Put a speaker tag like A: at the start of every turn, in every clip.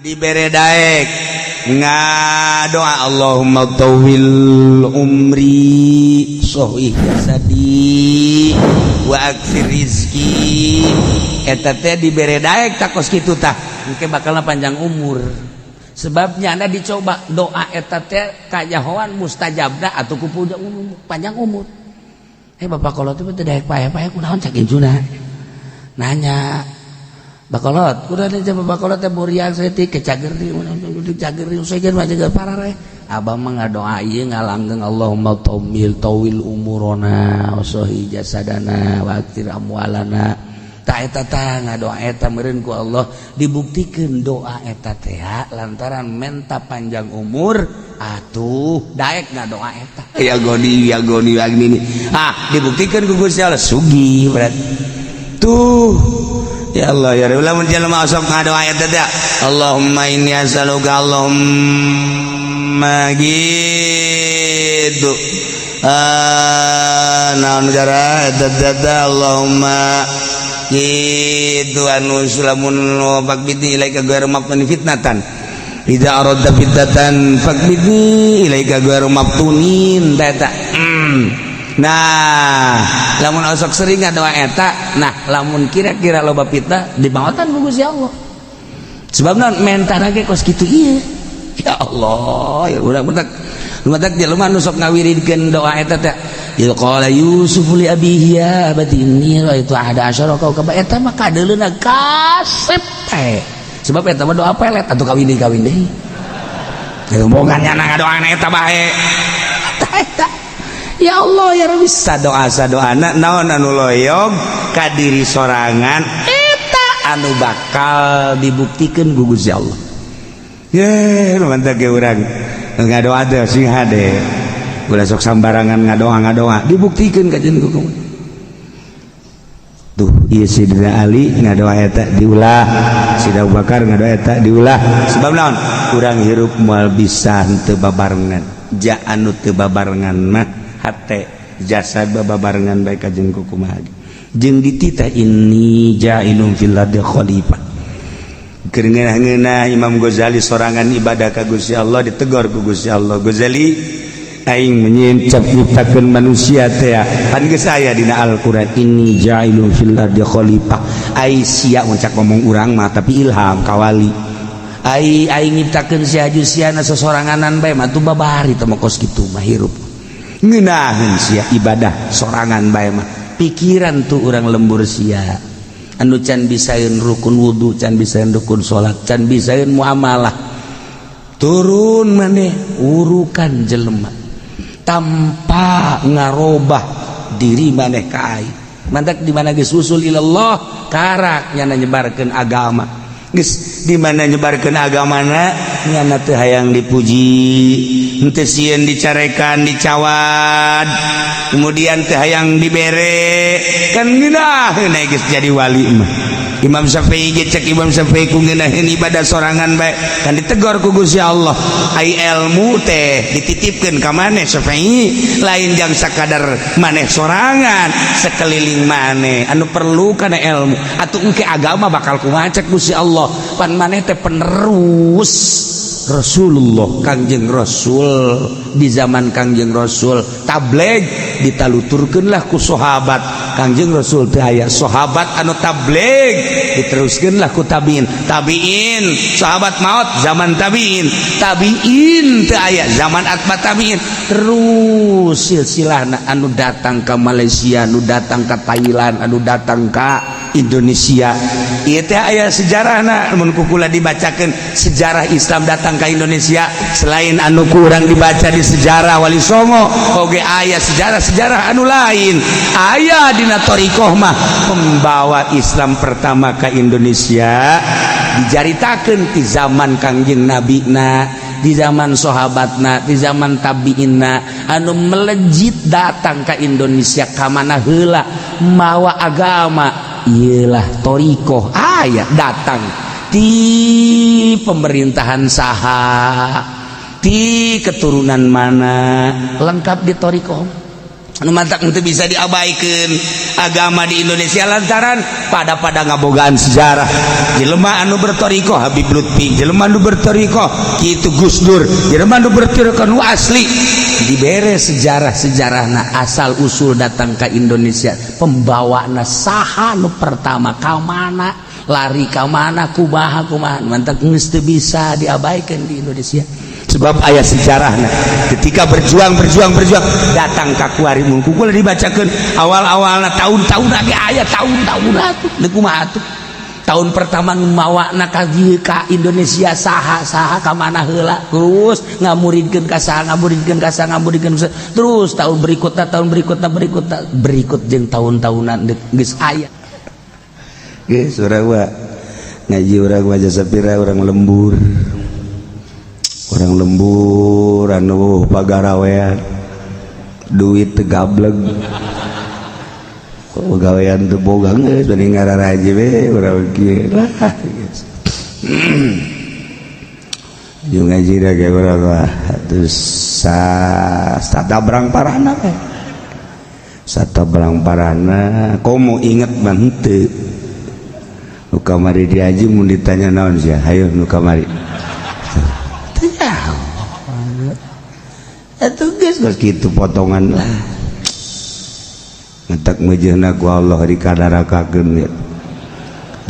A: Dibere daek ngadoa, "Allahumma tawwil umri, sohih jasadi, wa aktsir rizki." Eta teh dibere daek tak kos kitu tah, engke bakalna panjang umur. Sebabnya anda dicoba doa eta teh kajahoan mustajabna atau ku panjang umur. Eh, bapak kolot itu teh daek paeh-paeh kunaon, cak injuna nanya. Bakolot udah nih, coba bakolot teh muriang saeutik ke cageri cageri sejen mah jaga parare. Abah mah ngadoa ieu ngalanggeng, "Allahumma tawil tawil umurona wasohi jasadana wa aktir amwalana." Ta eta tah ngadoa eta meureun ku Allah dibuktikeun doa eta teh, lantaran menta panjang umur atuh daek ngadoa eta. Ya goni, ya goni, ya gini. Ah, dibuktikan ku Gusti Allah sugih berarti tuh. Ya Allah, ya Rabbi, lamun jelema sok ngadoa eta teh, "Allahumma inni as'aluka, Allahumma," gitu. Ah, naon cara eta teh, "Allahumma," gitu, anu lamun faqbidni ilaika ghairu maftunin fitnatan, idza aradta fitnatan faqbidni ilaika ghairu maftunin eta. Nah, lamun osok sering doa eta, nah, lamun kira-kira loba fitnah dimaotan ku Gusti Allah. Sebab naon? Mentana ge kos kitu ieu. Ya Allah, ya urang mentak lumatak jelema nu sok ngawiridkeun doa eta teh. Idz qala Yusuf li abihi ya abati inni ra'aitu ahada asyara kaukaba, eta mah kadeuleuna kasep teh. Sebab eta mah doa pelet atuh, kawin deui, kawin deui. Rombongan nyana ngadoana eta bae. Eta ya Allah, ya Rabbi, sadoa sadoana naon anu loyog ka diri sorangan eta anu bakal dibuktikan ku Gusti Allah. Ye, mantap ge urang ngadoa teh sing hade, ulah sok sambarangan ngadoa. Ngadoa dibuktikan kajian ku tuh. Ieu Sidina Ali ngadoa eta diulah, Sidina Abu Bakar ngadoa eta diulah. Sebab naon? Urang hirup moal bisa henteu babarengan. Ja anu teu babarengan mah hate jasad babarengan bae kajeng kumaha jeung dititah, "Inni ja'ilun fil ardi khalifah." Keur ngeunah Imam Ghazali sorangan ibadah ka Gusti Allah, ditegor ku Gusti Allah, "Ghazali, aing menyiencap nyiptakeun manusia teh pan geus aya dina Al-Qur'an, inni ja'ilun fil ardi khalifah. Ai sia," muncak ngomong urang mah, tapi ilham kawali, "ai aing nyiptakeun sia aju siana sesoranganan bae mah tuh babari teh mah kos kitu mah hirup ngeunaheun sia ibadah sorangan bae mah." Pikiran tuh orang lembur sia anu can bisaeun rukun wudu, can bisaeun rukun salat, can bisaeun muamalah, turun maneh urukan jelema tanpa ngarobah diri maneh ka aing. Mantak di mana geus usul ilallah, karak nyana nyebarkeun agama. Geus di mana nyebarkeun agamana, nyana teu hayang dipuji, henteu sieun dicarekan, dicawad, kemudian teu hayang dibere, kan ngeunaheun geus jadi wali mah. Imam Syafi'i ge, cek Imam Syafi'i, ku ngeunaheun ibadah sorangan bae kan ditegor ku Gusti Allah, "Ai ilmu teh dititipkeun ka maneh, Syafi'i, lain jang sakadar maneh sorangan, sekeliling maneh anu perlu kana ilmu. Atuh engke agama bakal kumaha?" Cek Gusti Allah, "Pan maneh teh penerus Rasulullah, Kangjeng Rasul. Di zaman Kangjeng Rasul tabligh ditaluturkeunlah ku sahabat. Kangjeng Rasul teh aya, sahabat anu tabligh diteruskeunlah ku tabiin. Tabiin sahabat maut, zaman tabiin, tabiin teu aya, zaman atba tabiin, terus silsilahna anu datang ke Malaysia, anu datang ke Thailand, anu datang ke Indonesia." Ieu teh aya sejarahna mun ku kula dibacakeun sejarah Islam datang ke Indonesia. Selain anu kurang dibaca di sejarah Wali Songo, oge aya sejarah-sejarah anu lain aya dina thoriqoh mah. Pembawa Islam pertama ke Indonesia dicaritakeun di zaman Kangjeng Nabi na, di zaman sahabatna, di zaman tabiinna. Anu melejit datang ke Indonesia ka mana heula mawa agama ialah thoriqoh. Aya datang di pemerintahan saha, di keturunan mana, lengkap di thoriqoh. Nu matak teu bisa diabaikan agama di Indonesia lantaran pada pada ngabogaan sejarah. Jelema anu bertorikoh Habib Lutfi, jelema anu bertorikoh kitu Gus Dur, jelema anu bertorikoh nu asli dibere sejarah-sejarahna, asal usul datang ke Indonesia, pembawana saha, nu pertama ka mana, lari ka mana, kumaha kumaha. Matak geus teu bisa diabaikan di Indonesia sebab aya sejarahna. Ketika berjuang, berjuang, berjuang, datang ka kuari, mun ku kula dibacakeun awal-awalna, tahun-tahun lagi aya tahun-tahun atuh. Deuk kumaha atuh? Tahun pertama nu mawana ka dieu ka Indonesia saha? Saha, ka mana heula, terus ngamuridkeun ka saha, ngamuridkeun ka saha, ngamuridkeun ka saha. Terus tahun berikutnya, tahun berikutnya, berikutnya, berikut jeung tahun-tahunan geus aya. Geus urang mah ngaji, urang mah jasa pira, urang lembur, urang lembur anu pagarawean, duit teu gableg, pagawean teu boga, geus bari ngararaji we urang kieu lah geus. Jeung ngaji da ge urang mah terus sa satabrang parahna we, satabrang parahna. Komo inget mah henteu. Nu kamari diaji mun ditanya, "Naon sia?" Hayo nu kamari. Teu nyaho. Atuh geus geus kitu potongan lah. Matak meujeuhna ku Allah dikadarakakeun ya.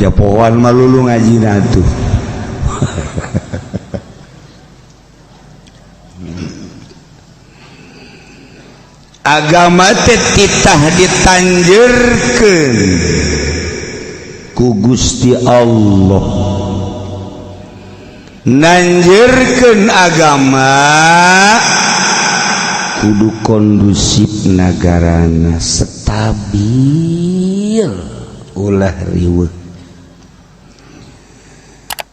A: Japoan mah lulu ngajina tuh. Agama teh titah ditanjeurkeun ku Gusti Allah. Nanjeurkeun agama kudu kondusif, nagarana stabil, ulah riweuh,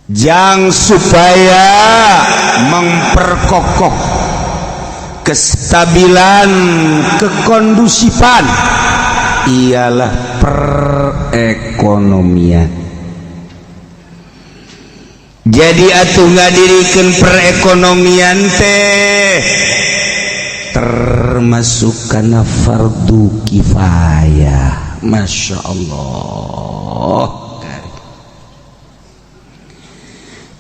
A: jang supaya memperkokoh kestabilan, kekondusifan ialah perekonomian. Jadi atuh ngadirikan perekonomian teh termasuk karena fardu kifayah. Masya Allah,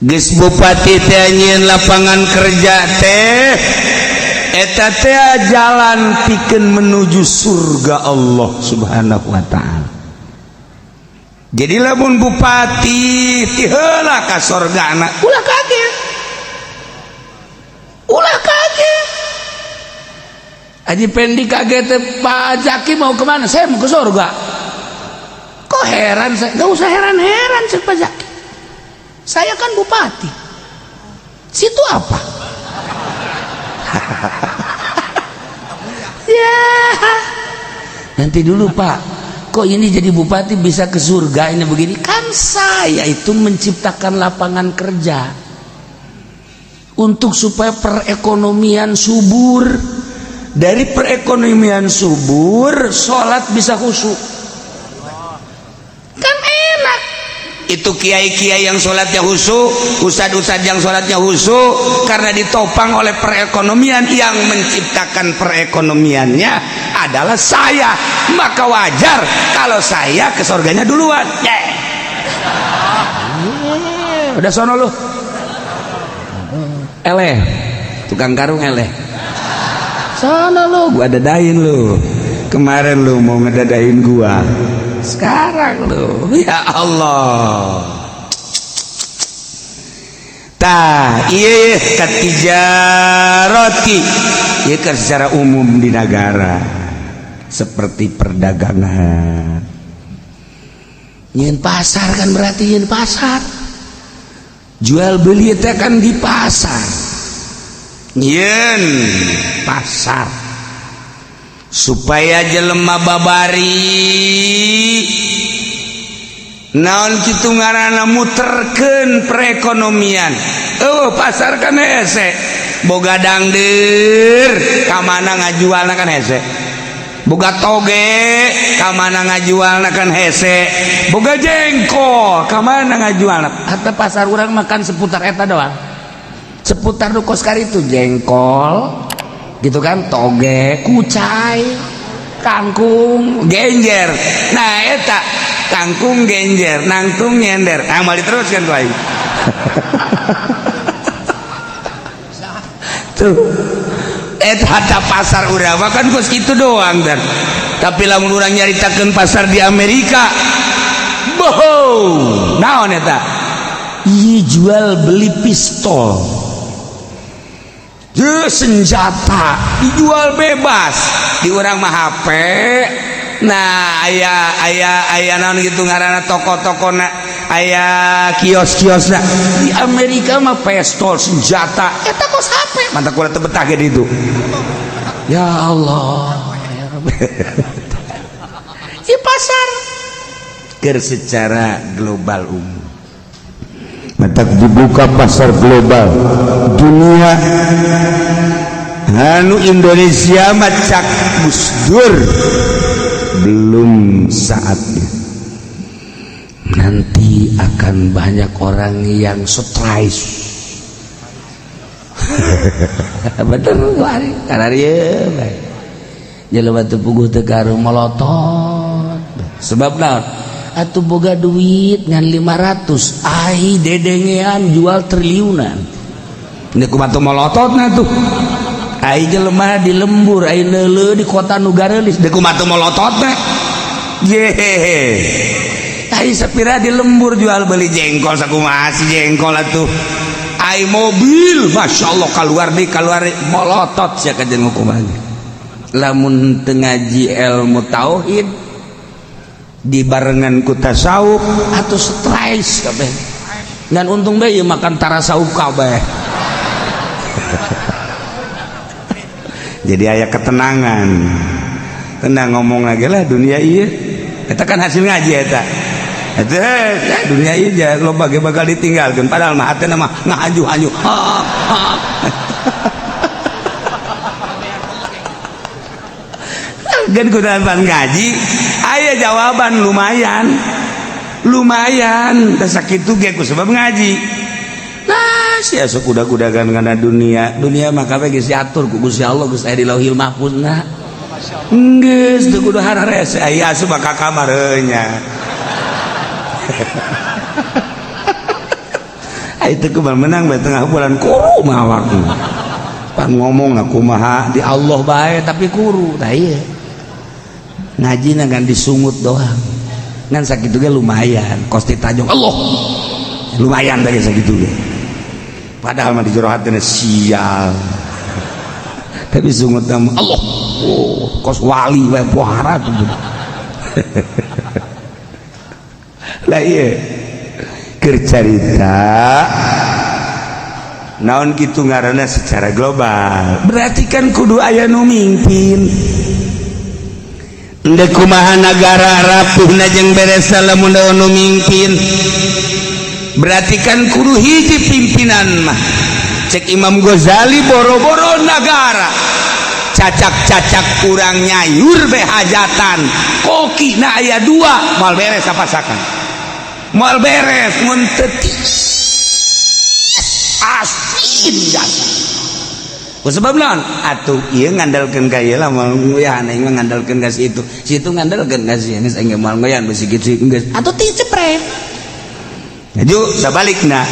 A: geus bupati teh nyieun lapangan kerja teh, eta teh jalan pikeun menuju surga Allah Subhanahu wa Ta'ala. Jadi lamun bupati ti heula ka sorgana, ulah kaget, ulah kaget. Haji Pendi kaget teh, "Pak Zaki mau kemana?" "Saya mau ke surga." "Kok heran saya?" "Gak usah heran-heran," cek Pak Zaki, "saya kan bupati situ." Apa ya? "Nanti dulu, Pak, kok ini jadi bupati bisa ke surga ini begini?" "Kan saya itu menciptakan lapangan kerja untuk supaya perekonomian subur. Dari perekonomian subur, sholat bisa khusyuk, kan enak itu. Kiai-kiai yang sholatnya khusyuk, ustad-ustad yang sholatnya khusyuk, karena ditopang oleh perekonomian. Yang menciptakan perekonomiannya adalah saya, maka wajar kalau saya ke surganya duluan." Yeah. Udah sono lu, eleh, tukang karung eleh, sana lu, gua dadain lu. Kemarin lu mau ngedadain gua, sekarang lu, ya Allah. Tah iya, katijaroti iya kan, secara umum di negara seperti perdagangan, nyin pasar kan, berarti nyin pasar, jual beli teh kan di pasar, nyin pasar supaya jelema babari, naon kitu ngaranna, muterkeun perekonomian. Oh, pasar kan hese, boga dangder ka mana ngajualna kan hese, boga toge ka mana ngajualna kan hese, boga jengkol ka mana ngajualna. Hatta pasar urang makan seputar eta doang, seputar nu kos itu jengkol gitu kan, toge, kucai. Kangkung genjer. Nah, eta kangkung genjer, nangtung nyender. Ah, mau diteruskan tuh aing. Tuh. Eta pasar urang mah kan kos kitu doang dan. Tapi lamun urang nyaritakeun pasar di Amerika, boho, naon eta? Ieu jual beli pistol. Ye, senjata dijual bebas. Di urang mah HP. Nah, aya aya aya naon gitu ngaranna toko-toko na, aya kios-kiosna. Di Amerika mah pistol senjata eta kos HP. Mantap kula teu betah ge ditu. Ya Allah, ya Rabbi. Di pasar keur secara global umum.
B: Matak dibuka pasar global dunia.
A: Anu Indonesia mah cak Gus Dur belum saatnya. Nanti akan banyak orang yang stres. Bener ari karena ieu bae. Jelema teu puguh teu karu molotot. Sebab naon? Atuh boga duit ngan 500, ai dedengean jual triliunan. Ini kumaha teu molototna tuh. Ai jelema di lembur, ai neuleuh di kota nu gareulis, deui kumaha teu molototna. Yehehe. Ai sapira di lembur jual beli jengkol sakumaha si jengkol atuh. Ai mobil, Masya Allah keluar di keluar molotot sia ka jeung hukumannya. Lamun teu ngaji ilmu tauhid dibarengan ku tasawuf atau stres kabeh. Ngan untung bae ieu makan tarasawuf kabeh.
B: Jadi aya ketenangan.
A: Tenang ngomong lagi lah dunia ieu. Eta kan hasil ngaji eta. Eta ya, dunia ieu ja loba ge bakal ditinggalkeun padahal mah hatena mah ngahanju-hanju. Ha ha. Gan kudu ngaji aya jawaban lumayan. Lumayan da sakitu ge ku sebab ngaji. Nah, sia sok kuda-kudagan kana dunia. Dunia mah kabeh geus diatur ku Gusti Allah geus aya di Lauhil Mahfuzna. Geus teu kudu hararese aya asup ka kamar nya. Ai teu kumaha menang bae tengah bulan kuru mah awakna. Pan ngomong na kumaha di Allah bae tapi kuru tah ieu. Ngajina ngan disungut doang. Ngan sakitu ge lumayan kos ditajong Allah. Lumayan tadi sakitu ge. Padahal mah di jero hatena sial. Tapi sungut nama Allah. Oh, kos wali wae pohara tuh.
B: Lah ieu keur carita
A: naon kitu ngaranna secara global. Berarti kan kudu aya nu mimpin. Endek kumaha nagara rapuhna jeung beres lamun nu mimpin. Berarti kan kudu hiji pimpinan mah. Cek Imam Ghazali boro-boro nagara cacak-cacak kurang nyayur be hajatan koki na aya dua moal beres sapasakan moal beres mun teu asin dasar. Sebab naon atuh ieu ngandalkeun ka ieu lah moal nguyahan aing mah ngandalkeun ka si itu si itu ngandalkeun ka si geus aing moal nguyahan besi kitu geus atuh ti cepret. Ju sabalikna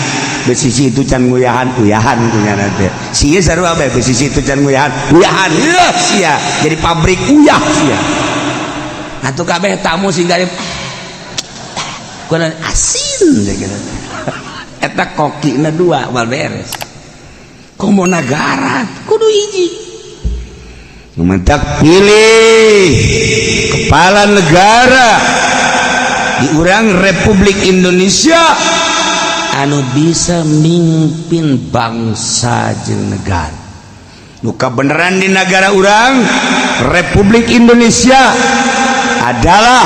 A: besi si itu can nguyahan uyahan kunyana teh si ieu sarua bae besi si itu can nguyahan uyahan heuh sia jadi pabrik uyah sia atuh kabeh tamu sing garib kunaon asin gitu eta kokina dua moal beres. Komo nagara kudu hiji
B: mentak pilih kepala negara
A: di urang Republik Indonesia anu bisa mimpin bangsa jeung negara.
B: Nu kabeneran di negara urang Republik Indonesia adalah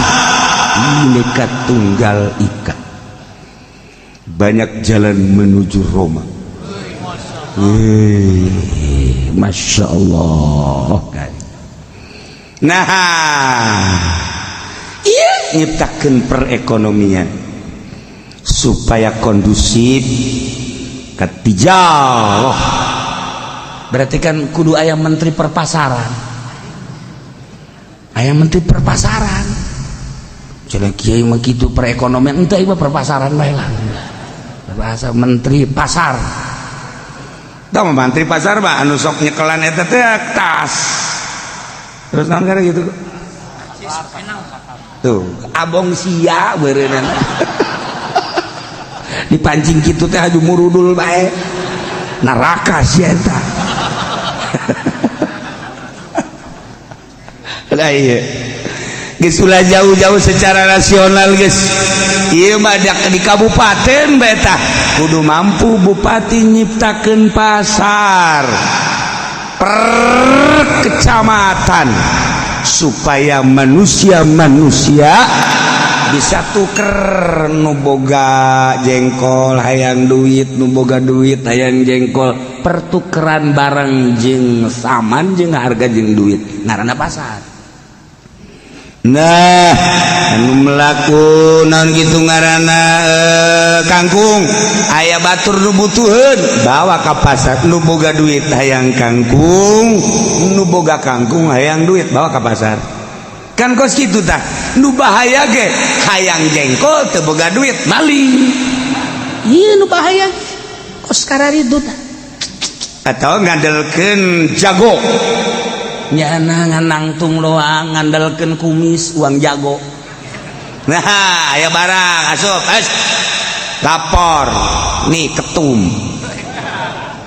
A: Bhinneka Tunggal Ika.
B: Banyak jalan menuju Roma.
A: Masya Allah. Nah, iya nyiptakeun perekonomian supaya kondusif ketijalah. Berarti kan kudu aya menteri perpasaran. Aya menteri perpasaran. Cenah kiai mah kitu perekonomian, ente ieu perpasaran bae lah. Bahasa menteri pasar.
B: Tah mah menteri pasar mah anu sok nyekelan eta teh tas. Terus naon kana gitu? Tuh, abong sia beureunan. Dipancing kitu teh haju murudul bae. Neraka sia eta. Lah ieu. Geus ulah jauh-jauh secara rasional geus. Ieu mah di kabupaten bae tah kudu mampu bupati nyiptakeun pasar per kecamatan supaya manusia-manusia bisa tuker nu boga jengkol hayang duit, nu boga duit hayang jengkol,
A: pertukeran barang jeung saman jeung harga jeung duit ngaranna pasar.
B: Nah, anu melaku naon gitu ngaranna kangkung aya batur nu butuheun bawa ka pasar, nu boga duit hayang kangkung, nu boga kangkung hayang duit bawa ka pasar. Kan kos kitu tah. Nu bahaya ge hayang jengkol teu boga duit maling.
A: Ieu nu bahaya kos kararitu tah.
B: Atau ngandelkeun jago.
A: Nyana nganangtung doang ngandelkeun kumis uang jago.
B: Nah, aya barang asup, es. Lapor. Nih ketum.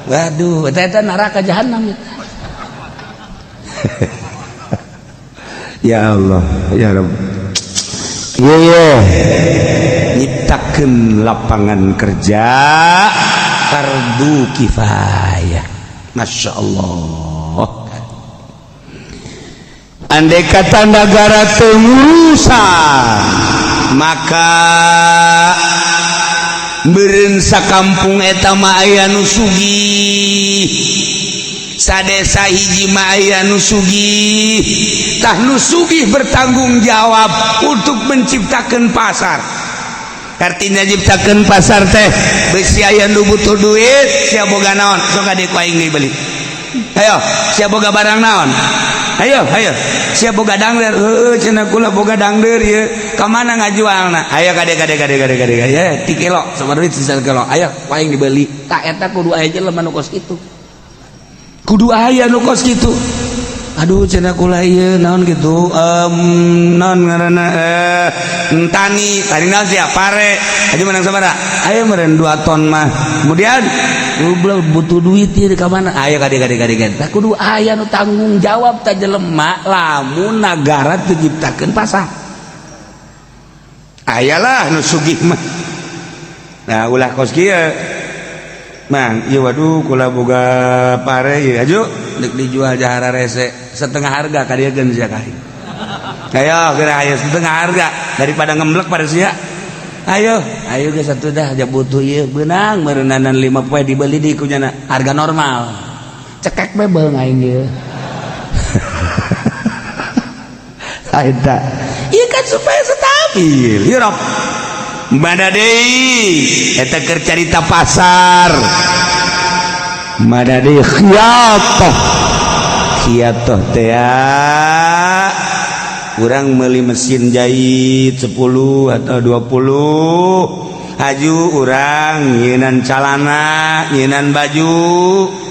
A: Waduh, eta neraka jahanam eta.
B: Ya Allah, ya Rabb. Iya, iya. Nyiptakeun lapangan kerja fardu kifayah. Masya Allah. Andai kata negara tengurusan maka meureun sakampung eta mah aya nu sugih, sadesa hiji mah aya nu sugih. Tah nu sugih bertanggung jawab untuk menciptakan pasar. Artinya nyiptakeun pasar teh besi aya nu butuh duit, sia boga naon sok ka dieu ku aing dibeli. Ayo, sia boga barang naon? Ayo, ayo. Sia boga dangder, heueuh cenah kula boga dangder ieu. Ka mana ngajualna? Ayo kade kade kade kade kade. Ya, 3 kilo, sabaraha duit sisa kilo. Ayo, ku aing dibeli.
A: Tah eta kudu aya jelema nu kos kitu.
B: Kudu aya nu kos kitu. Aduh cenah kula ieu naon kitu? Naon ngaranna tani, tani naon sia? Pare. Aja menang sabaraha? Ayo meureun 2 ton mah. Kemudian
A: butuh duit ieu ka mana? Ayo kade kade kade kade. Tah kudu aya nu tanggung jawab tah jelema lamun nagara teu nyiptakeun pasar.
B: Ayalah nu sugih mah. Nah, ulah kos kieu. Mang, ieu waduh kula boga pare ieu aju
A: deuk dijual jahara rese setengah harga ka dieu geun sia ka aing.
B: Ayo geura ayo setengah harga daripada ngemblek pada sia.
A: Ayo, ayo geus atuh dah ja butuh ieu beunang meureunnanan 5 poe dibeli di ku nyana harga normal. Cekek bae beung aing ieu.
B: Eta. Ieu kan supaya stabil. Ieu Rob. Mana deui eta keur carita pasar. Mana deui khiyatah. Khiyatah teh urang meuli mesin jahit 10 atau 20 haju urang nyieunan calana, nyieunan baju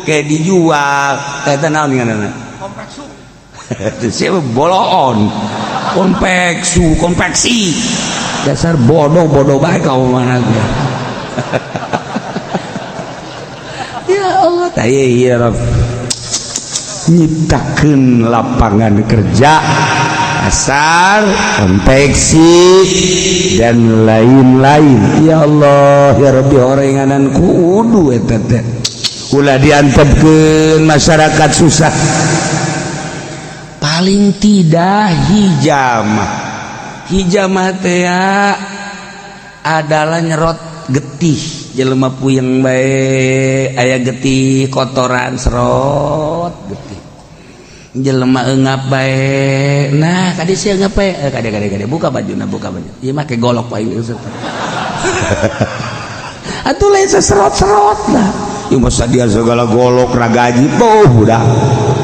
B: kayak dijual. Eta naon ngaranna?
C: Konveksi.
B: Siapa boloon?
A: Konveksi, konveksi. Dasar bodoh-bodoh bae kau mana gua. Ya Allah,
B: tah ieu Rob. Nyiptakeun lapangan kerja, pasar, konveksi dan lain-lain. Ya Allah, ya Rabbi horenganan kudu eta teh. Ulah diantepkeun masyarakat susah.
A: Paling tidak hijamah. Hijamah teh adalah nyerot getih jelema puyeng bae aya getih kotoran serot getih jelema eungap bae. Nah kade sia eungap bae, kade kade kade buka bajuna, buka baju ieu mah ke golok bae atuh lain seserot-serot lah.
B: Ieu mah sadia segala golok ragaji boh udah.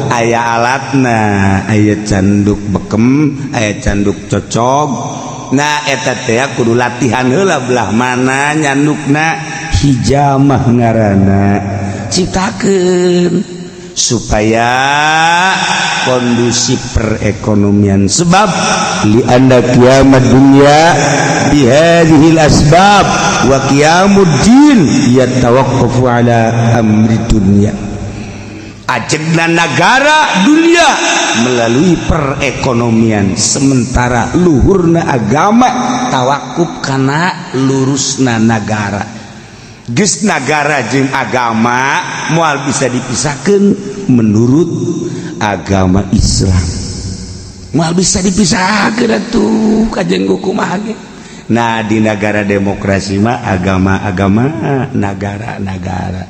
A: Aya alatna, aya canduk bekem, aya canduk cocok. Nah, eta teh kudu latihan heula belah mana nyandukna. Hijamah ngaranna. Ciptakeun supaya kondusif perekonomian, sebab li anna qiyamad dunya bihadhil asbab wa qiyamud din yatawaqqafu ala amri dunya. Ajegna negara dunia melalui perekonomian, sementara luhurna agama tawakuf kana lurusna negara. Geus nagara jeung agama moal bisa dipisahkan. Menurut agama Islam moal bisa dipisahkan atuh kajeng kumaha ge. Nah, di negara demokrasi mah agama-agama, negara-negara,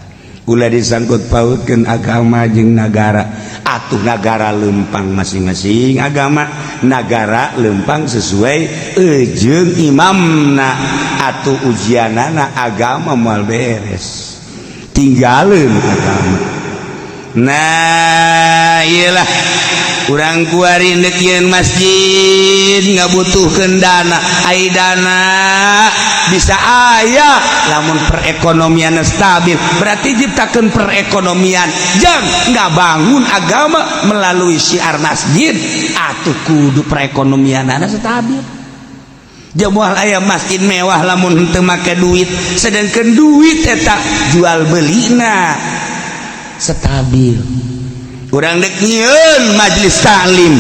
A: ulah disangkut pautkeun agama jeung negara atuh. Negara lempang masing-masing agama, negara lempang sesuai jeung imamna atuh. Ujianana agama moal beres, tinggalin agama. Nah, iyalah, urang kuari ndek masjid ngabutuhkeun dana. Ai dana bisa aya lamun perekonomian stabil. Berarti ciptakan perekonomian jang nggak bangun agama melalui syiar masjid atuh kudu perekonomian stabil. Moal aya masjid mewah lamun henteu make duit, sedangkan duit eta jual belina stabil. Urang dek nyieun majelis taklim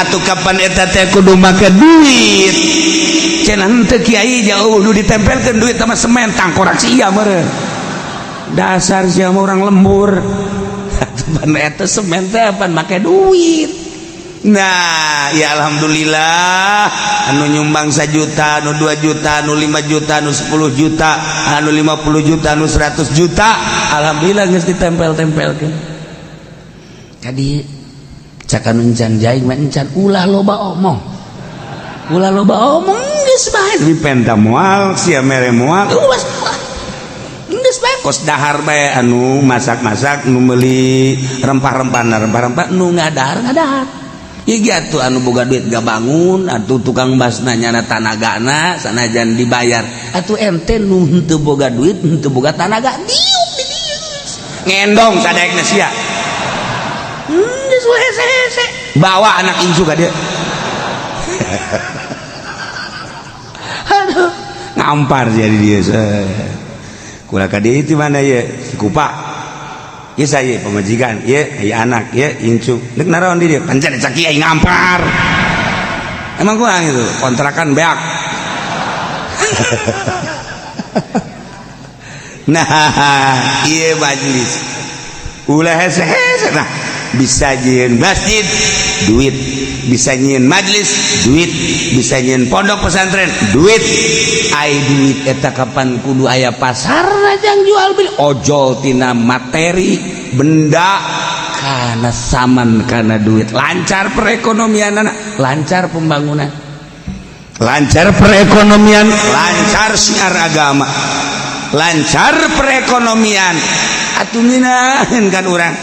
A: atau kapan eta teh kudu make duit. Cenah henteu kiai jauh nu ditempelkeun duit sama semen tangkorak sia meureun. Dasar sia orang lembur. Pan eta semen teh pan make duit. Nah ya, alhamdulillah, anu nyumbang 1 juta, anu 2 juta, anu 5 juta, anu 10 juta, anu 50 juta, anu 100 juta, alhamdulillah geus ditempel-tempelkeun. Tadi cak anu encan jaing mah encan, ulah loba omong, ulah loba omong, geus bae dipenta moal sia, mere moal, ulah geus bae kos dahar bae. Anu masak-masak, nu meuli rempah-rempah, rempah-rempah, nu ngadahar ngadahar. Ya atuh, anu boga duit gak bangun atuh, tukang basna nyana tanagana sanajan dibayar atuh. Ente nu henteu boga duit, henteu boga tanaga, diuk di dieu ngendong sadaekna sia. Geus hese-hese bawa anak incu ka dia. Aduh, ngampar jadi dia. Kula ka dieu itu mana ye si kupa. Ieu saya pamajikan, ieu aya anak, ieu incu. Dek naraon di dieu? Pancen cak kiai ngampar. Emang kurang itu kontrakan beak. Nah, ieu majelis. Ulah hese-hese. Nah, bisa nyieun masjid duit, bisa nyieun majelis duit, bisa nyieun pondok pesantren duit. Ai duit eta kapan kudu aya pasar jang jual beli, ojol tina materi benda karena saman karena duit. Lancar perekonomian anak, lancar pembangunan, lancar perekonomian, lancar siar agama, lancar perekonomian atuh. Minahin kan urang,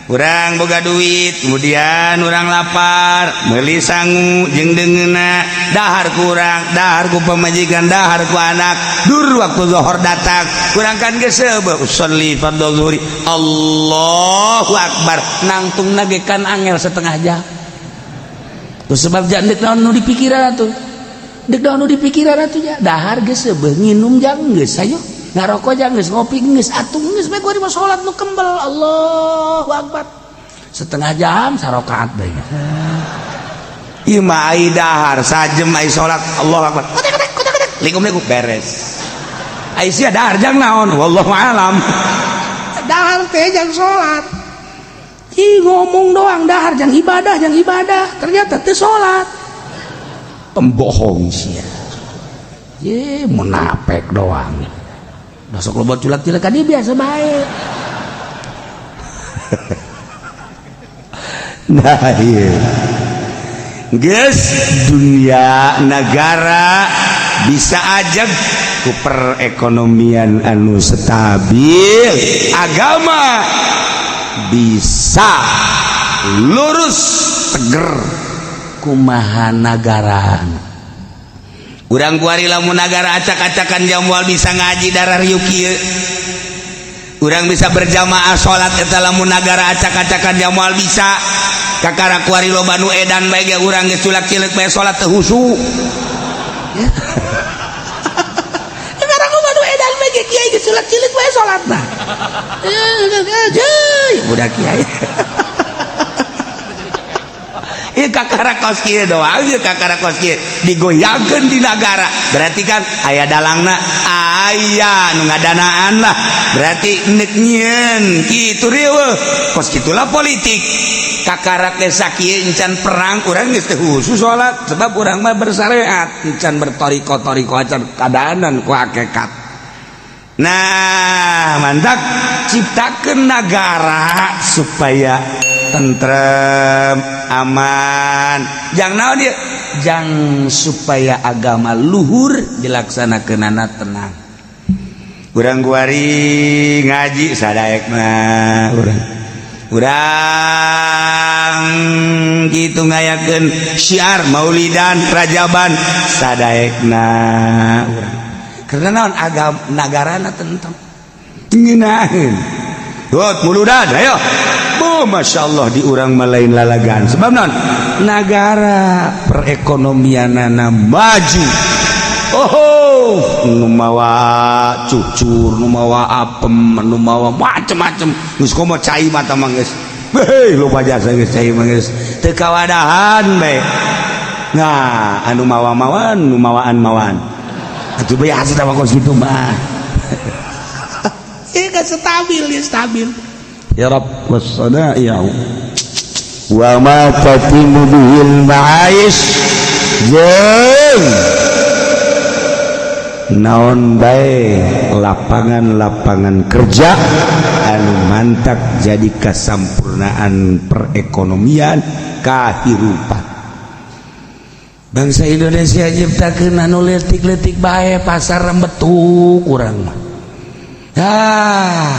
A: urang boga duit, kemudian urang lapar, beli sangu jeung deungeunna, dahar kurang, dahar ku pamajikan, dahar ku anak. Dur waktu zuhur datang, kurang kan geus seubeuh, usolli fardhu zuhri, Allahu akbar, nangtungna ge kan angel setengah jam. Tuh sebab jangan dek naon nu dipikiran atuh, dek naon nu dipikiran atuh ya. Dahar geus seubeuh, nginum jang geus, ayo ngarokok jang geus, ngopi geus atuh, geus bae gua di salat nu kembel, Allahu akbar, setengah jam sarokaat bae. Ieu mah ai dahar sajem, ai salat Allahu akbar, kotek kotek kotek kotek, likum likum, beres. Ai sia dahar jang naon? Wallahu alam. Dahar teh jang salat. Ih, ngomong doang dahar jang ibadah, jang ibadah, ternyata teu salat. Pembohong sia. Ye, munafik doang. Besok lo buat culak-culak dia biasa baik. Nah iya, geus dunia negara bisa aja ku perekonomian anu stabil, agama Bisa lurus teger kumaha nagara urang kuari. Lamun nagara acak-acakan, jam moal bisa ngaji darah riuk kieu. Urang bisa berjamaah salat eta lamun nagara acak-acakan, jam moal bisa. Kakara kuari loba nu edan bae ge, urang geus culak cileuk bae salat teu husu ya. Kakara loba nu edan bae ge, kiai geus culak cileuk bae salatna. Budak kiai. Ieu kakara kos kieu doang, ieu kakara kos kieu digoyangkeun di nagara. Berarti kan aya dalangna, aya nu ngadanaan lah. Berarti neuk nyieun kitu riweuh. Kos kitulah politik. Kakara ge sakieu encan perang, urang geus teu khusus salat sebab urang mah bersyariat, encan bertoriko-toriko acan kadanan ku hakikat. Nah, mantap, ciptakeun nagara supaya tentrem, aman. Jang naon dia? Jang supaya agama luhur dilaksanakeunana tenang. Urang kuari ngaji sadaek mah urang. Urang gitu ngayakeun syiar maulidan, rajaban sadaekna urang. Karena naon? Agama nagarana tentrem. Ngeunaheun. Buat muludan, ayo. Oh, Masya Allah, di urang mah lain lalagan. Sebab naon? Nagara perekonomianana maju. Oh, nu mawa cucur, nu mawa apem, nu mawa macem-macem. Geus komo cai mata mah geus. Hei, loba jasa geus cai mah geus. Teu kawadahan bae. Nah, anu mawa-mawan, nu mawaan-mawaan. Atuh biasa mah kos kitu mah. Ieu kan stabil, ya stabil. Ya Rabb was-sana'i'u wa ma tatimu bihil ma'aish, jeung naon bae lapangan-lapangan kerja anu mantak jadi kasampurnaan perekonomian kahirupan bangsa Indonesia. Nyiptakeun anu leutik-leutik bae, pasar betuk urang mah. Ah,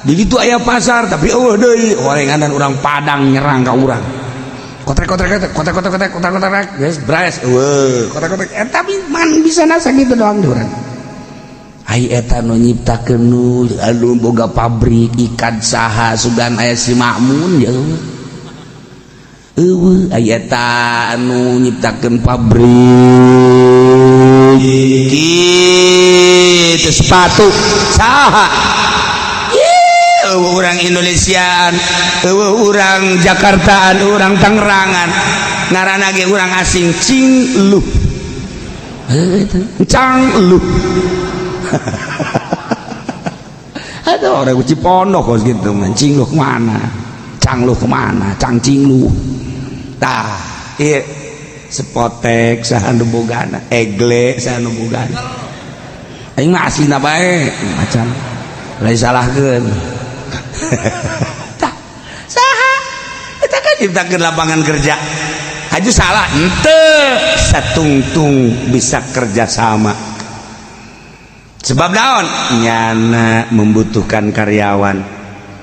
A: di ditu aya pasar tapi euweuh deui orenganan urang Padang nyerang ka urang. Kotrek kotrek kotrek kotrek kotrek kotrek kotrek kotrek geus bres euweuh kotrek kotrek. Eta man bisa nasa gitu doang di urang. Ai eta nu nyiptakeun nu anu boga pabrik ikan saha? Sugan aya si Makmun ya euweuh. Ai eta anu nyiptakeun pabrik kitu sepatu saha? Euweuh urang Indonesiaan, euweuh urang Jakartaan, urang Tangerangan, ngaranna ge urang asing. Cing lu cang lu. Ada orang Cipondoh kos gitu man. Cing lu kemana, cang lu kemana, cang cing lu. Tah, iya, Spotex saha nu bogana? Egle saha nu bogana? Aing mah aslina bae macan lain salahkeun. Tah, saha eta kan ciptakeun lapangan kerja? Haju salah ente satungtung bisa kerja sama. Sebab naon? Nyana membutuhkan karyawan.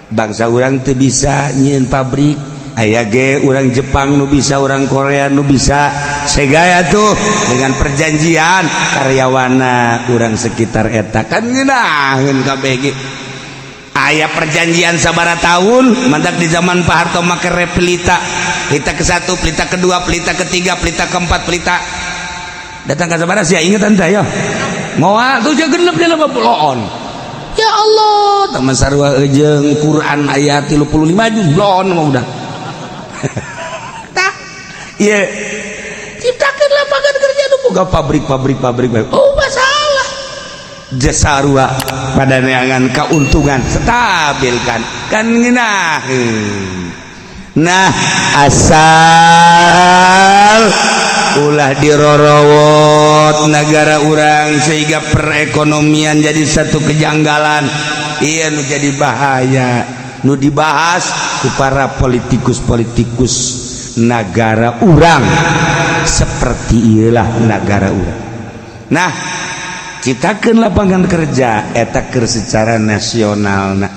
A: Bangsa urang teu bisa nyieun pabrik, aya ge urang Jepang nu bisa, orang Korea nu bisa. Segaya tuh dengan perjanjian karyawana urang sekitar eta kan ngeunaheun KBG. Aya perjanjian sabara tahun. Mantak di zaman Pak Harto make Pelita, pelita ke satu, pelita kedua, pelita ketiga, pelita keempat, pelita datang ke sabara sih inget ente ya moal tuh genep di bloon. Ya Allah, teman sarua jeung Quran ayat 35 juz bloon mah udah. Tah, iya, ciptakan lapangan kerja nu boga pabrik-pabrik pabrik. Oh, masalah jasarua pada neangan keuntungan stabilkan kan ngeunaheun. Nah, asal ulah dirorowot negara urang sehingga perekonomian jadi satu kejanggalan. Iya, nu jadi bahaya nu dibahas ku para politikus-politikus negara urang seperti iyalah negara urang. Nah, ciptakan lapangan kerja eta keur secara nasional. Nah,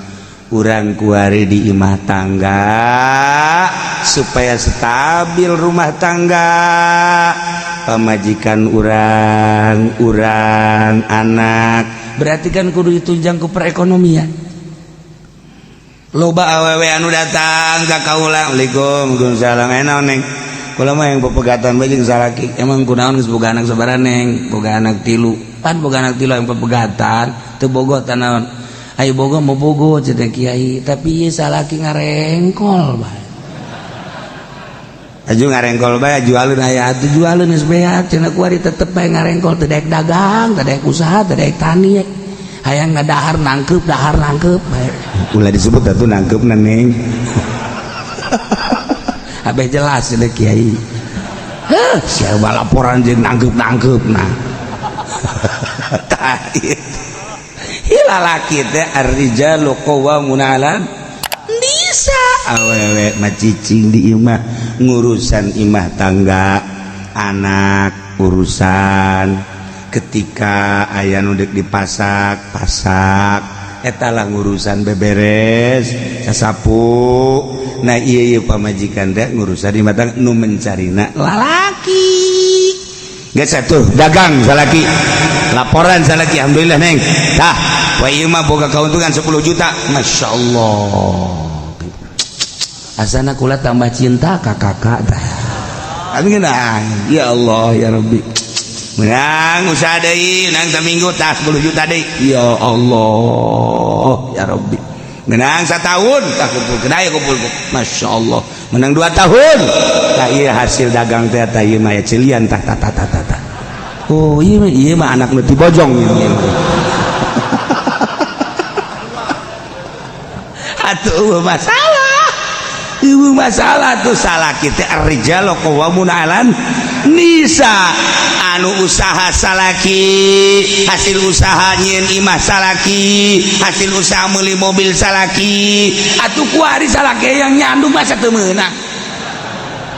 A: Urang kuari di imah tangga supaya stabil rumah tangga, pamajikan urang, urang anak, berarti kan kudu ditunjang ku perekonomian. Loba awewe anu datang ka kaula, "Assalamualaikum." "Waalaikumsalam." "Eh, naon, Neng?" "Kula mah hayang pepegatan bae jeung salaki." "Emang kunaon? Geus boga anak sabaraha, Neng?" "Boga anak tilu." "Pan boga anak tilu hayang pepegatan, teu bogoh tah naon?" "Ayo bogoh mau bogoh," cenah, "Kiai, tapi ieu salaki ngarengkol bae." "Aju ngarengkol bae, jualeun aya atuh, jualeun geus beak," cenah, "kuari tetep bae ngarengkol, teu daek dagang, teu daek usaha, teu daek tani, hayang ngadahar nangkeup, dahar nangkeup bae." Ulah disebut atuh nangkeupna, Neng. Abeh jelas cenah kiai. Heuh, siapa laporan jeung nangkeup-nangkeupna. Tah ieu. Lalaki teh ar-rijalu qawwamuna 'alan nisa, awewe mah cicing di imah, ngurusan imah tangga, anak, urusan ketika aya nu deuk dipasak pasak, eta lah ngurusan beberes sasapu. Nah, iya, iya, pamajikan teh ngurusan imah tangga, nu mencarina lalaki. Geus atuh dagang salaki, laporan salaki, "Alhamdulillah, Neng, tah wa ieu mah boga keuntungan 10 juta." Masya Allah, asana kula tambah cinta ka kakak tah. Amin ya Allah ya Rabbi. Menang usaha deui, menang seminggu tah 10 juta deui. Ya Allah ya Rabbi. Menang setahun tah kumpul kedai, kumpul. Masya Allah. Menang 2 tahun tah, ieu hasil dagang teh tah, ieu mah ya cilian tah tah tah tah tah. Oh, iya mah, ieu mah anak nu ti bojong ieu. Atuh masalah. Ibu masalah tuh salah kita, ar-rijalu qawwamuna 'alan nisa, anu usaha salaki, hasil usaha nyieun imah salaki, hasil usaha meuli mobil salaki. Atuh kuari salaki yang nyandung, masa teu meunang?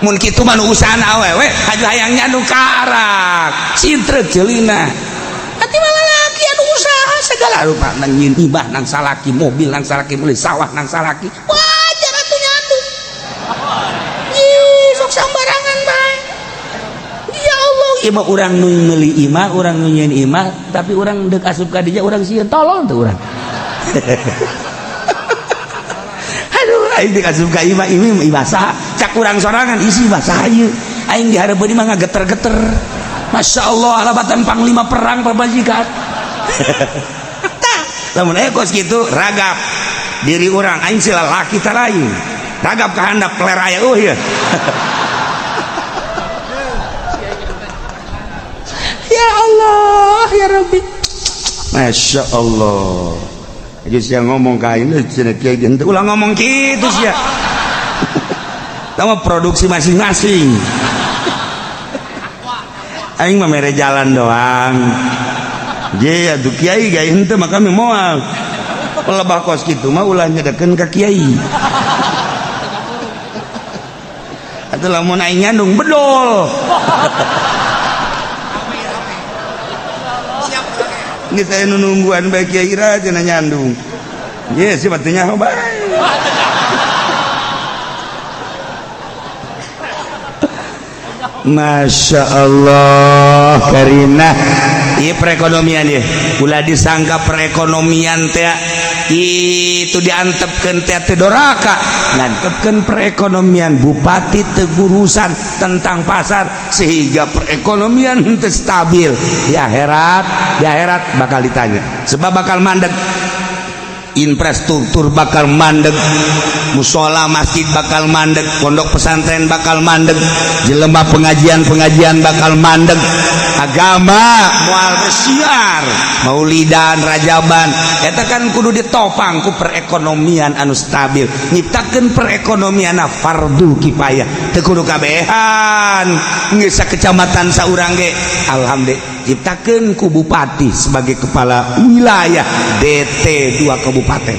A: Mun kitu mah nu usahana awewe haju hayang nyandung karak cintrek ceulina. Ati mah lalaki anu usaha segala rupa, nang nyieun imah nang salaki, mobil nang salaki, meuli sawah nang salaki, wajar atuh nyandung. Ih, sok sambarangan bae. Ya Allah, imah urang nu meuli imah, urang nu nyieun imah, tapi urang deuk asup ka dinya urang sieun, tolol teu urang. Aduh, aing deuk asup ka imah, ini imah saha? Cak urang sorangan, isi imah saha ieu? Aing dihareupeun imah ngageter-geter. Masya Allah, alabatan panglima perang pamajikan. Tah, lamun aya kos kitu ragap diri urang, aing si lalaki tah lain. Ragap ka handap peler aya eueuh ya. Ya Allah ya Rabbi, Masya Allah. Jadi sia ngomong ka aing cenah kiai, henteu, ulah ngomong kitu sia. Tama produksi masing-masing. Aing mah mere jalan doang. Je atuh kiai gae henteu mah kami moal. Pelebah kos kitu mah ulah nyedekeun ka kiai. Atuh lamun aing nyandung bedol. Geus aya nu nungguan bae kiai ira cenah nyandung. Ye si batunya bae. Masya Allah karina. Iya, perekonomian ya, ulah disangka perekonomian teh itu diantepkeun teh teh doraka, ngantepkeun perekonomian bupati tegurusan tentang pasar sehingga perekonomian teu stabil di akhirat, di akhirat bakal ditanya sebab bakal mandeg infrastruktur, bakal mandeg musola masjid, bakal mandeg pondok pesantren, bakal mandeg jelema pengajian-pengajian, bakal mandeg agama moal bersiar, maulidan, rajaban eta kan kudu ditopang ku perekonomian anu stabil. Nyiptakeun perekonomian fardu kifayah, teu kudu kabehan, geus sakecamatan saurang ge alhamdulillah. Ciptakeun ku bupati sebagai kepala wilayah DT 2 kabupaten.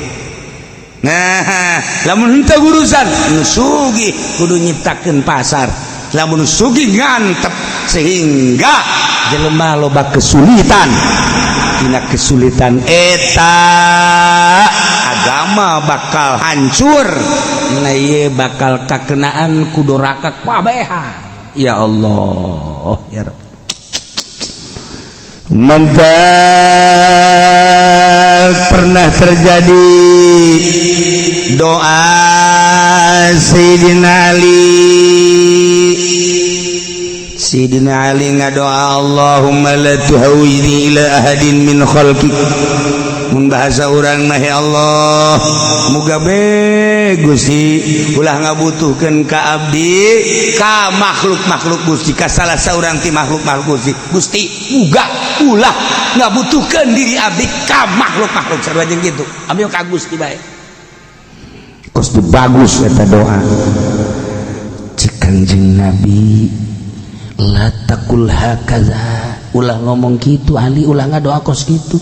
A: Nah, lamun henteu urusan nu sugih kudu nyiptakeun pasar, lamun sugih ngantep sehingga jelema loba kesulitan. Tina kesulitan eta
B: Agama bakal hancur. Nah, ieu bakal kakenaan ku doraka kabehan. Ya Allah, ya Rabb.
A: Mantap, pernah terjadi doa Sayyidina Ali. Sayyidina Ali ngadoa, "Allahumma la tuhawwijni ila ahadin min khalqik." Mun bahasa urang mah, ya Allah, muga be Gusti ulah ngabutuhkeun ka abdi ka makhluk-makhluk Gusti, ka salah saurang ti makhluk-makhluk Gusti. Gusti, muga ulah ngabutuhkeun diri abdi ka makhluk-makhluk. Sarua jeung kitu abdi ka Gusti bae. Kos bagus eta doa. Cek Kanjeng Nabi, "La taqul hakaza."
B: Ulah ngomong gitu, Ali, ulah ngadoa kos gitu.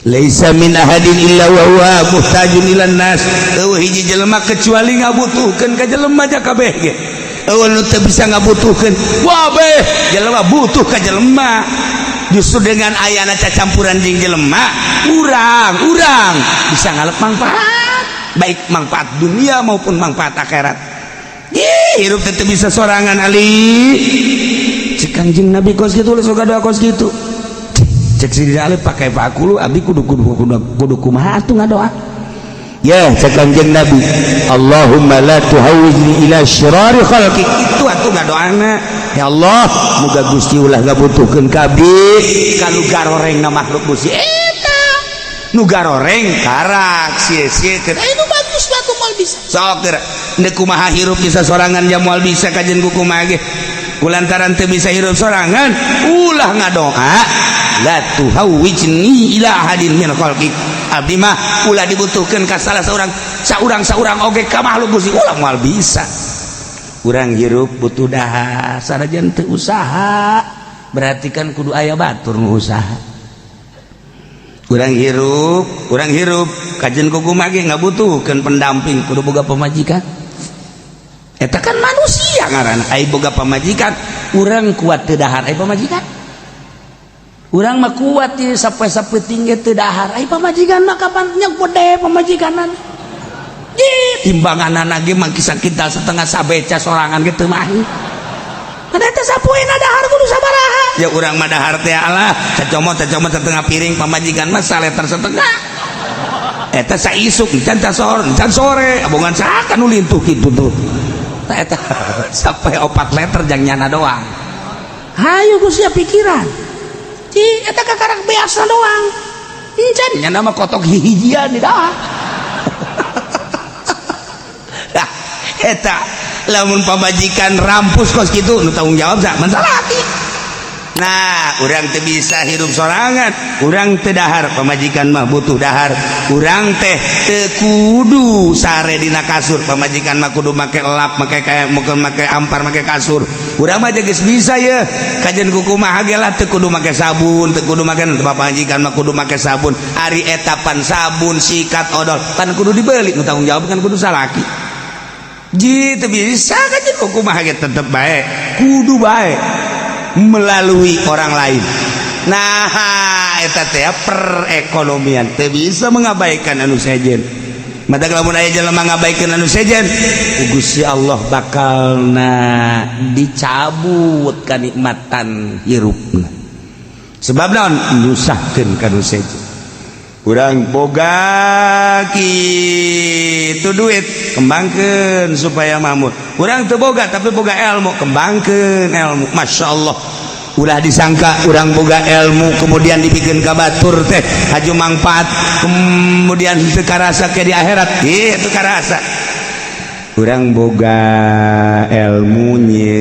A: Laisa min ahadin illa wa huwa muhtajun ilan nas. Euweuh hiji jelema kecuali ngabutuhkeun ka jelema ja kabeh ge. Euweuh nu teu bisa ngabutuhkeun. Wabeh jelema butuh ka jelema. Justru dengan ayana cacampuran jeung jelema, urang urang bisa ngalep manfaat, baik manfaat dunia maupun manfaat akhirat. Ih, hirup teu bisa sorangan, Ali.
B: Cek Kanjeng Nabi kos kitu, ulah sok doa kos kitu. Cek si Ali, pakai pakulu abdi kudu kudu kudu kudu kumaha atuh ngadoa?
A: Ya, cek Kanjeng Nabi, "Allahumma la tuhawwijni ila syirari khalqik."
B: Itu atuh ngadoana.
A: Ya Allah, muga Gusti ulah ngabutuhkeun ka abdi
B: ka nu garoreng na makhluk Gusti. Eta nu garoreng karak sia-sia keur nu bagus mah moal bisa.
A: Sok geura ndek kumaha hirup bisa sorangan ja moal bisa kajen ku kumaha ge. Kulantaran teu bisa hirup sorangan, ulah ngadoa "la tuhawwijni ila ahadin min khalqik." Abdi mah ulah dibutuhkeun ka salah seorang saurang saurang oge ka makhluk Gusti, ulah, moal bisa.
B: Urang hirup butuh dahar, sanajan teu usaha, berarti kan kudu aya batur nu usaha.
A: Urang hirup, urang hirup kajen ku kumaha ge ngabutuhkeun pendamping,
B: kudu boga pamajikan. Eta kan manusia ngaranna. Ai boga pamajikan, urang kuat teu dahar, ai pamajikan urang mah kuat ieu sampai sapeting ge teu dahar, ai pamajikan mah kapan nyek pamajikanan? Timbanganana ge mah kisah kita setengah sabeca sorangan ge teu mahi. Kan eta sapoena dahar kudu sabaraha?
A: Ya, urang mah dahar teh alah cacomot cacomot setengah piring, pamajikan mah saleter setengah. Eta saisuk encan, sore encan, sore abongan saha nu lintuh kitu tuh.
B: Tah, eta sampai 4 liter jang nyana doang. Hayu ku sia pikiran. Ci eta kakarak biasa doang, encan nyana mah kotok hihijian di dah.
A: Nah, eta lamun pamajikan rampus kos kitu, nu tanggung jawab sak salaki. Nah, urang teu bisa hirup sorangan, urang teu dahar, pamajikan mah butuh dahar. Urang teh teu kudu sare dina kasur, pamajikan mah kudu make lap, make kayak mungkin make ampar, make kasur. Urang mah geus bisa ya, kajen ku kumaha ge lah teu kudu make sabun, teu kudu make, pamajikan mah kudu make sabun. Ari eta pan sabun, sikat, odol pan kudu dibeli, nu tanggung jawab kan kudu salaki. Ji teu bisa, kajen ku kumaha ge tetep bae kudu bae melalui orang lain. Nah, eta teh perekonomian teu bisa mengabaikan anu sejen. Mata lamun aya jelema ngabaikan anu sejen, Gusti Allah bakalna dicabut kanikmatan hirupna. Sebab naon? Nyusahkeun ka nu sejen. Urang boga kitu duit, kembangkeun supaya mamur. Urang teu boga tapi boga ilmu, kembangkeun ilmu. Masya Allah, ulah disangka urang boga ilmu kemudian dibikin ka batur teh haju manfaat, kemudian teu karasa ke di akhirat. Ih, teu karasa. Urang boga ilmu nyeun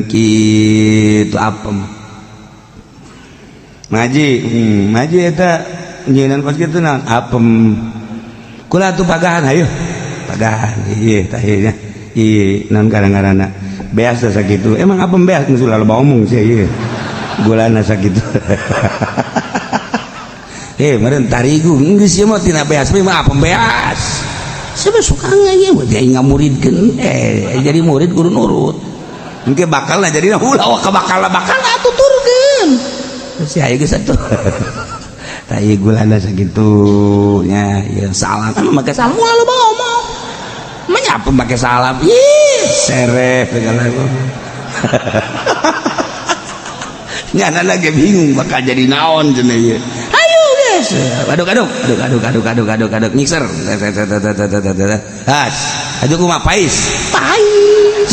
A: kitu apem ngaji, ngaji eta nyeunan kos kitu naon apem kula tuh pagahan, hayu pagahan. Ieu tah ieu ieu naon kadang-kadang beas sakitu, emang apem beas geus ulah loba omong sih ieu gulana sakitu. Eh, meureun tarigu geus ieu mah tina beas mah apem beas. Siapa suka ieu mah ngamuridkeun, eh jadi murid kudu nurut. Engke bakal lah jadi ulah bakal bakal atuh turkeun si ayo geus atuh. Tah ieu gulana sakitu nya, ieu salam kan make salam ulah loba ngomong. Menyapa make salam. Ih, sereh segala. Nyana lagi bingung bakal jadi naon cenah ieu. Ayo guys. Aduk aduk aduk aduk aduk aduk aduk aduk mixer. Has. Aduh kumaha pais. Pais.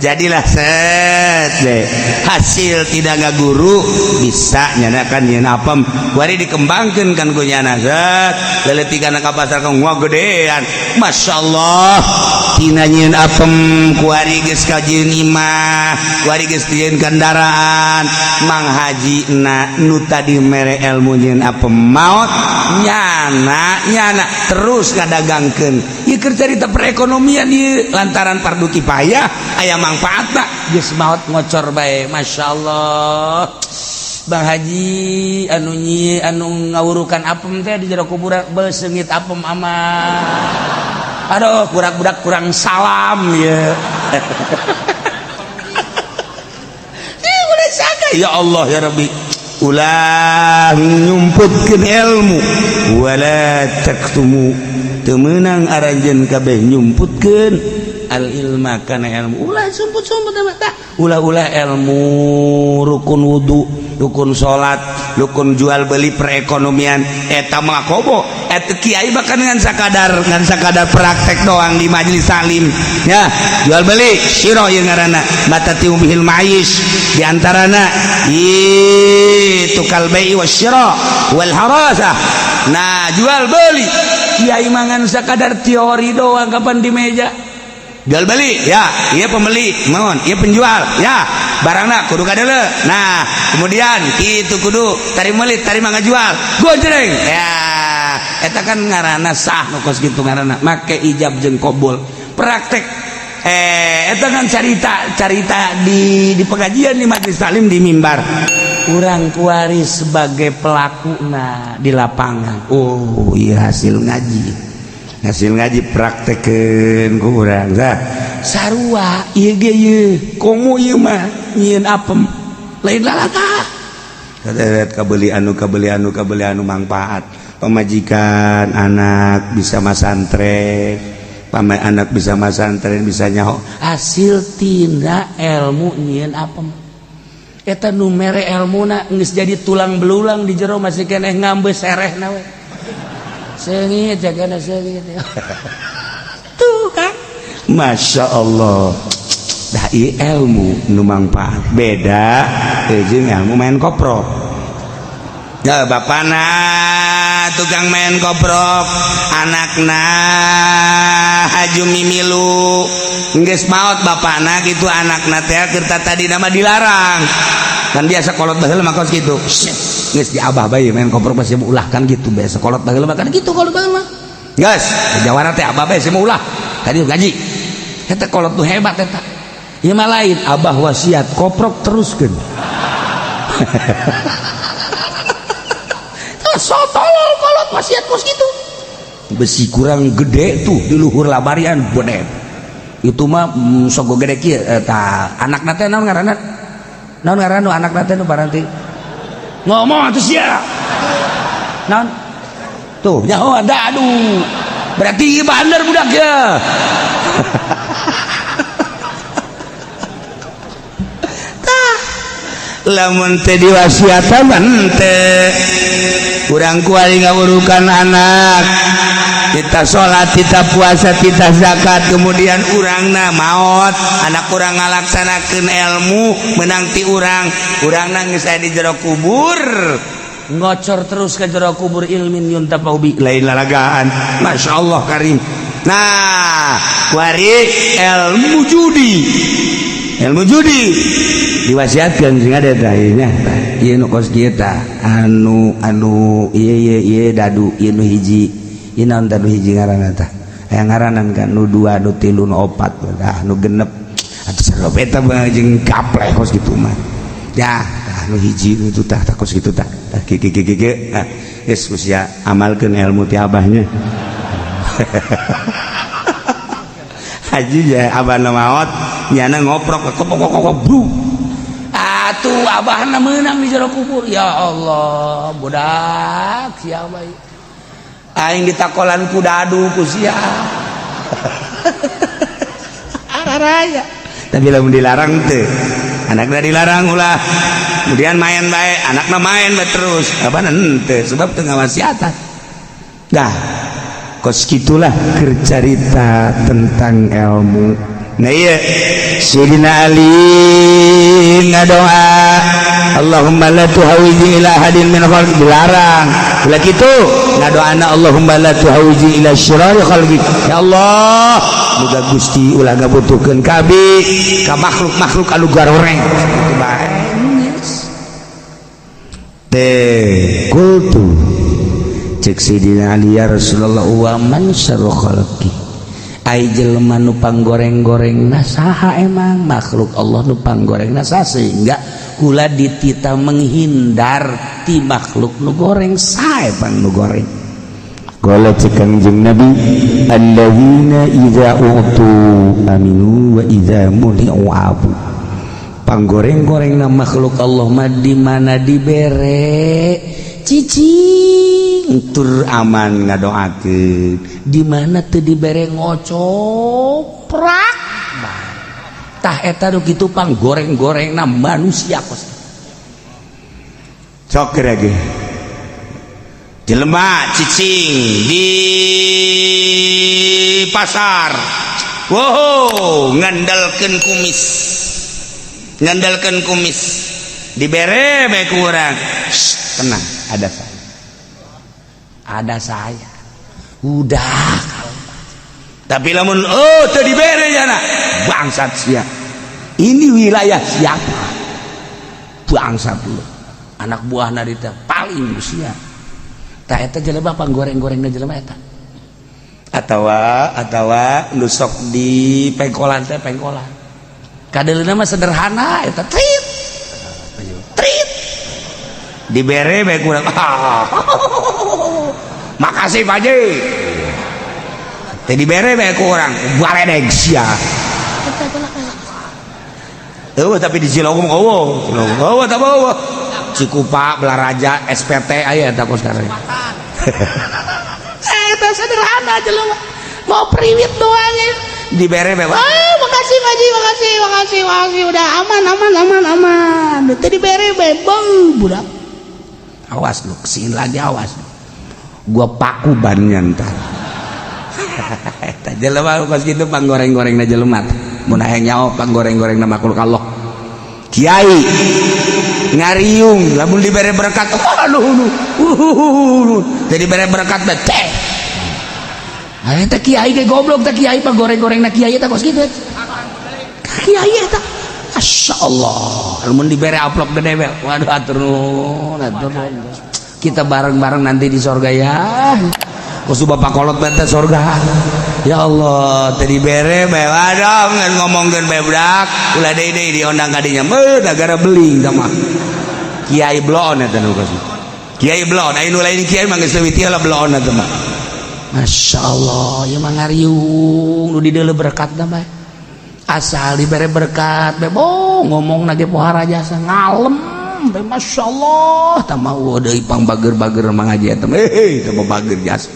A: Jadilah set deh. Hasil tidak ngaguru bisa nyana kan nyeun apem wari dikembangkeun kan ku nyana set leuleutikan ka pasar kan gedean masyaallah tina nyieun apem kuari geus kajieun imah kuari geus dijieun kendaraan. Mang Haji na nu tadi mere ilmu nyieun apem maot nyana nyana terus ngadagangkeun ieu keur carita perekonomian ieu lantaran fardu kifayah aya manfaatna geus maot ngocor bae. Masyaallah Bang Haji anu nyi anu ngawurukan apem teh di jero kuburan beseungit apem amat. Aduh, budak-budak kurang salam ya. Ya Allah ya Rabbi, ulah nyumputkeun ilmu wala taktumu teu meunang aranjeun kabeh nyumputkeun al ilma kana ilmu. Ulah sumput-sumput tah, ulah-ulah ilmu rukun wudu, rukun salat, rukun jual beli perekonomian eta mah kobo eta kiai bahkan ngan sakadar praktek doang di majelis salim ya. Jual beli syiro ieu ngaranna matati bihil ma'is di antarana itu kal bai'i wasyira wal harasah. Nah, jual beli kiai mangan sakadar teori doang kapan di meja jual beli ya, iya pembeli mohon, iya penjual ya, barangna kudu kadele. Nah, kemudian itu kudu tarima meuli, tarima ngajual, gojreng ya. Eta kan ngaranna sah nu kos kitu ngaranna make ijab jeung qabul praktek. Eta kan carita carita di pengajian, di majelis taklim, di mimbar. Urang kuari sebagai pelaku nah di lapangan. Oh iya, hasil ngaji praktekeun ku urang. Tah, sarua ieu ge ieu komo ieu mah nyieun apem lain lalaka kabeli anu kabeli anu kabeli anu manfaat pamajikan, anak bisa masantren, pamai anak bisa masantren, bisa nyaho hasil tina ilmu nyieun apem. Eta nu mere elmuna geus jadi tulang belulang di jero masih keneh ngambeus serehna we. Seungit jagana seungit tuh kan. Masya Allah dah, ieu ilmu nu mangfaat beda jeung ilmu main koprok ya. Bapana tukang main koprok, anakna haju mimilu. Geus maot bapana gitu, anakna teh keur tadi nama dilarang kan. Biasa kolot baheula mah kos kitu, geus di abah bae main koprok masih ulah kan gitu. Biasa kolot baheula mah kan gitu, kolot baheula mah geus jawara teh abah bae sih ulah tadi gaji eta. Kolot tuh hebat eta. Ieu mah lain, abah wasiat koprok teruskeun. So tolol kolot wasiat kos gitu. Besi kurang gede tuh di luhur labarian gede itu mah sogo gede kieu eta. Anakna teh naon ngaranna, naon ngaranna anakna teh nu paranti ngomong atuh sia? Naon tuh nyaho ada? Aduh, berarti ieu bandar budak ya. Tah, lamun teh diwasiatan teh kurang kuari ngawurukan anak kita sholat, kita puasa, kita zakat, kemudian urangna maot, anak kurang ngalaksanakeun ilmu menang ti urang, urangna geus aya di jero kubur ngocor terus ke jero kubur ilmin yuntafa'u bi lain lalagaan. Masya Allah karim. Nah, kuari ilmu judi, ilmu judi diwasiatkan sing ada tah ieu nya. Ieu nu kos kieu tah anu anu ieu ieu ieu dadu ieu nu hiji ieu naon tah nu hiji ngaranna tah aya ngaranan kan nu dua, nu tilu, nu opat tah, nu genep atuh sarua eta mah jeung gaplek kos kitu mah ya. Tah, nu hiji nu itu tah, tah kos kitu tah, tah kieu kieu kieu kieu. Nah, geus usia amalkeun ilmu ti abahnya. Haji ya, abah nu maot nyana ngoprok kok kok kok bru.
B: Atuh abahna meunang di jero kubur. Ya Allah, budak siapa ieu? Aing ditakolan ku dadu ku sia. Araraya.
A: Tapi lamun dilarang teh, anakna dilarang ulah kemudian main baik, anakna main bae terus apa henteu, sebab teu ngawasiatan. Dah kos gitulah cerita tentang ilmu. Nah, iya, Sayyidina Ali ngadoa, "Allahumma la tuhawiji ila ahadin min khalqi." Dilarang ulah kitu, ngadoana, "Allahumma la tuhawiji ila syirari khalqi." Ya Allah, muga Gusti ulah ngabutuhkeun kabi ka makhluk-makhluk anu garoreng kitu bae teh. Qultu, cek Sayyidina Ali, "Ya Rasulullah, wa man syarru khalqi?" Ai jelema nu panggoreng-gorengna saha emang? Makhluk Allah nu panggorengna saha sehingga kula ditita menghindar ti makhluk nu goreng? Saha pang nu goreng?
C: Qala, cek Kangjeng Nabi, "Alladzina idza u'tu aminu wa idza muni'u abu."
A: Panggoreng-gorengna makhluk Allah mah di mana dibere cicing tur aman ngadoakeun, di mana teu dibere ngocoprak. Tah, eta nu kitu pang goreng-gorengna manusia kos.
B: Sok lagi jelema cicing di pasar, wow, ngandalkeun kumis, ngandalkeun kumis, dibere bae ku urang, "Shh, tenang, ada saya,
A: ada saya." Udah.
B: Tapi lamun oh teu dibere jana, "Bangsat sia, ini wilayah siapa?
A: Bangsat lu, anak buah narita paling sia." Tah, eta jelema panggoreng-gorengna jelema eta.
B: Atawa atawa nu sok di pengkolan teh, pengkolan.
A: Kadeuleuna mah sederhana eta, trit trit.
B: Dibere bae ku urang, "Ah, makasih, Pak Haji." Teh dibere bae ku urang, "Baledeg sia." Eueuh, tapi di Cilongok eueuh, Cilongok eueuh, tah eueuh. Cikupa, Balaraja, SPT aya eta kos sekarang.
A: Eta sederhana jelema mau priwit doang ya.
B: Dibere bae.
A: "Ah, makasih, Pak Haji, makasih, makasih, makasih, udah aman, aman, aman, aman." Teu dibere bae, beuh, budak.
B: "Awas lu kesini lagi, awas. Gua paku bannya ntar." Eta jelema kos kitu panggoreng-gorengna jelema. Mun hayang nyaho panggoreng-gorengna makhluk Allah. Kiai ngariung lamun dibere berkat, aduh, teu dibere berkat teh.
A: Ah, eta kiai ge goblok teh, kiai panggoreng-gorengna kiai eta kos kitu. Kiai eta
B: Masya Allah, lamun dibere amplop gede we, "Waduh, atur nuhun, atur nuhun. Kita bareng-bareng nanti di sorga ya." Kos bapak kolot bete sorga. Ya Allah, teu dibere bae, waduh, ngomongkeun bae, "Budak, ulah deui deui diondang ka dinya." Meuh, gara beling tah mah. Kiai bloon eta nu kos. Kiai bloon, aya nu lain kiai mah geus leuwih ti heula bloon eta mah.
A: Masya Allah, ieu mah ngariung nu dideuleu berkatna bae. Asal dibere berkat bae, oh, ngomong ge pohara jasa ngalem bae, Masya Allah, tah mah eueuh deui pang bager-bager mangaji eta mah,
B: eh, tah mah bager jasa.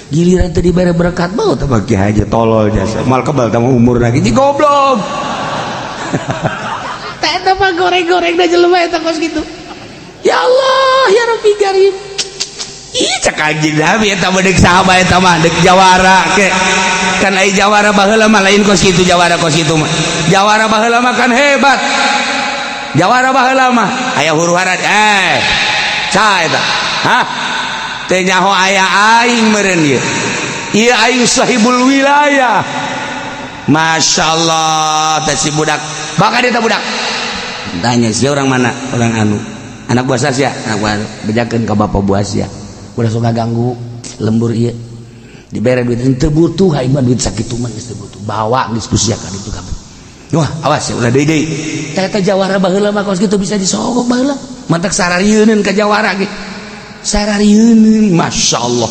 A: Giliran teu dibere berkat bau
B: tah mah kiai aja tolol jasa. Mal kebal tah mah umur lagi, ji goblok.
A: Teh eta mah goreng-goreng da jelema eta kos kitu. Ya Allah, ya Rabbi Karim.
B: Ih, cek Kanjeng Nabi eta mah deuk saha eta mah, deuk jawara ke. Kan ai jawara baheula mah lain kos kitu, jawara kos kitu mah. Jawara baheula mah kan hebat. Jawara baheula mah aya huru-hara, eh, saha eta? Hah? Teu nyaho aya aing meureun ieu. Ieu aing sahibul wilayah. Masya Allah, teh si budak. Bakal dia budak. Tanya si orang mana? Orang anu. Anak buah sia, anak buah bejakeun ka bapak buah sia.
A: Udah suka ganggu lembur ieu. Dibere duit henteu butuh aing mah, duit sakitu mah geus teu butuh. Bawa geus ku sia ka ditu kabeh.
B: Wah, awas ya, ulah deui deui.
A: Teh eta jawara baheula mah kos kitu bisa disogok baheula.
B: Mantak sararieuneun ka jawara ge. Sararieuneun, Masya Allah.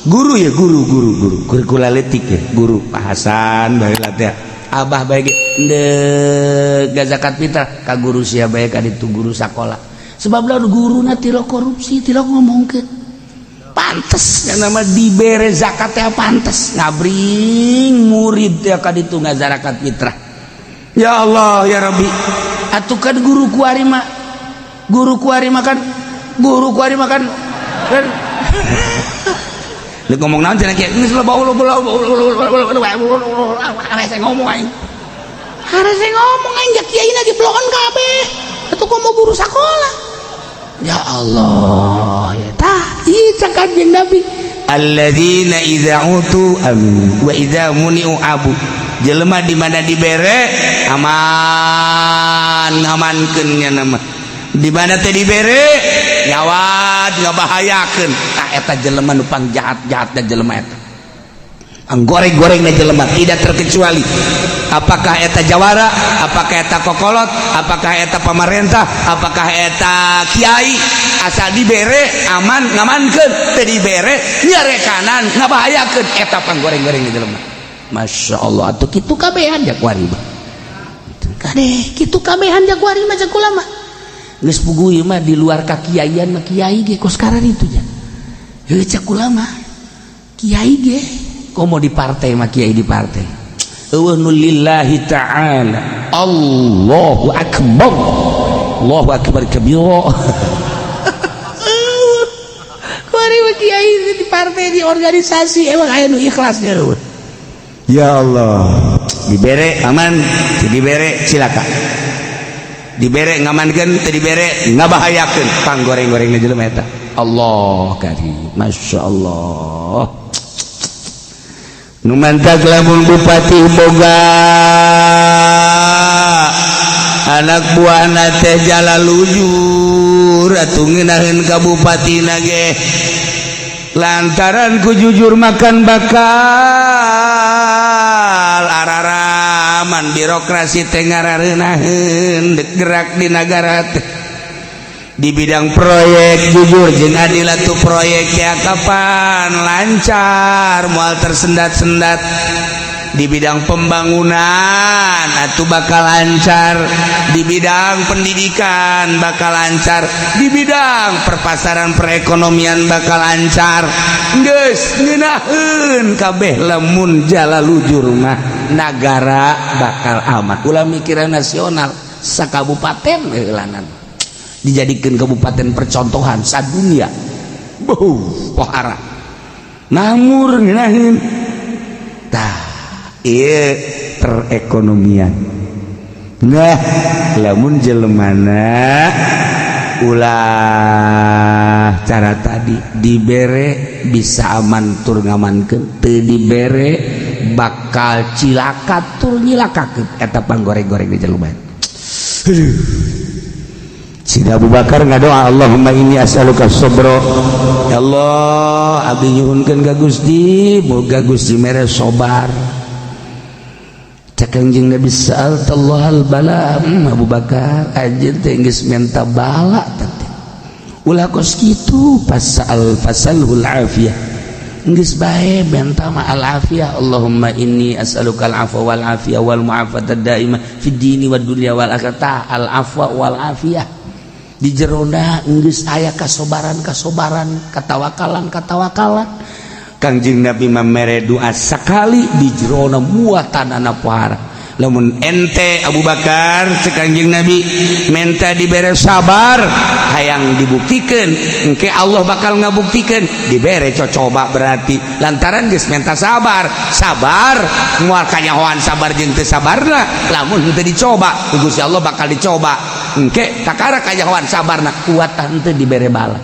B: Guru ya, guru, guru, guru. Guru kula leutik ya, guru Pak Hasan baheula teh. Abah bae ge endek zakat fitrah ka guru sia bae ka ditu, guru sakola. Sebab lamun guruna tilok korupsi, tilok ngomongkeun, pantes yang nama dibere zakat teh, pantes ngabring murid teh ka ditu ngazarakat fitrah. Ya Allah, ya Rabbi, atuh kan guru kuari mah, guru kuari mah kan, guru kuari mah kan kan. Lu ngomong naon cenah kieu geus loba ulu ulu saya ngomong aing. Harus ngomong aing ja kiai na diblokan kabeh. Atuh komo guru sakola. Ya Allah, ya tah, ieu cak Kanjeng Nabi. Alladzina idza utu amin wa idza muni'u abu. Jelema di mana dibere aman, ngamankeun nya nama. Di mana teh dibere nyawat ngabahayakeun. Tah, eta jelema nu pangjahat-jahat dan jelema eta. Goreng-goreng na jelema tidak terkecuali apakah eta jawara, apakah eta kokolot, apakah eta pamarentah, apakah eta kiai, asal dibere aman, ngamankeun, teu dibere nyarekanan, ngabahayakeun, eta panggoreng-goreng di jelema. Masya Allah, atuh kitu kabehan jak kuari mah. Kade kitu kabehan jak kuari mah, jak ulama. Geus puguh ieu mah di luar kakiaian mah, kiai ge kos itu nya. Heuh, cak ulama. Kiai ge komo di partai mah, kiai di partai. Eueuh nu lillahi ta'ala. Allahu akbar. Allahu akbar kabira. Kuari mah kiai di partai, di organisasi, emang aya nu ikhlas nya eueuh.
A: Ya Allah, dibere aman, teu dibere cilaka.
B: Dibere ngamankeun, teu dibere ngabahayakeun, panggoreng-goreng jelema eta. Allah karim, Masya Allah.
A: Nu mantak lamun bupati boga anak buahna teh jala lujur, atuh ngeunaheun ka bupatina ge
B: lantaran ku jujur makan bakal araraman birokrasi teh ngarareunaheun dek gerak di nagara teh. Di bidang proyek jujur jeung adil atuh proyek ya kapan lancar, moal tersendat-sendat. Di bidang pembangunan atau bakal lancar, di bidang pendidikan bakal lancar, di bidang perpasaran perekonomian bakal lancar. Geus ngeunaheun kabeh lamun jala lujur mah, nagara bakal aman. Ulah mikiran nasional, sakabupaten heulanan dijadikan kabupaten percontohan sadunia. Buh, pohara namur ngeunaheun. Tah, ieu
A: perekonomian. Nah, lamun jelemana
B: ulah cara tadi, dibere bisa aman tur ngamankeun, teu dibere bakal cilaka tur nyilakakeun, eta panggoreng-goreng di jelema.
A: Sida Abu Bakar ngadoa, "Allahumma inni as'aluka sabra."
B: Ya Allah, abdi nyuhunkeun ka Gusti, moga Gusti mere sabar. Cek Kanjeng Nabi, "Sa'altallah bala." Abu Bakar, anjeun teh geus minta bala teh, ulah kos kitu. Pasal fasalhul afiyah, geus bae minta ma al afiyah. "Allahumma inni as'aluka al afwa wal afiyah wal mu'afata daimah fid dini wad dunya wal akhirah." Al afwa wal afiyah di jerona geus aya kasobaran, kasobaran, katawakalan, katawakalan. Kangjeng Nabi mamere doa sakali di jerona muatan anak pohara. "Lamun ente Abu Bakar," cek Kangjeng Nabi, "menta dibere sabar, hayang dibuktikan, engke Allah bakal ngabuktikan dibere cocoba." Berarti lantaran geus menta sabar, sabar moal kanyahoan sabar jeung teu sabarna lamun henteu dicoba. Ku Gusti Allah bakal dicoba, engke kakara kanyahoan sabarna kuat henteu dibere bala.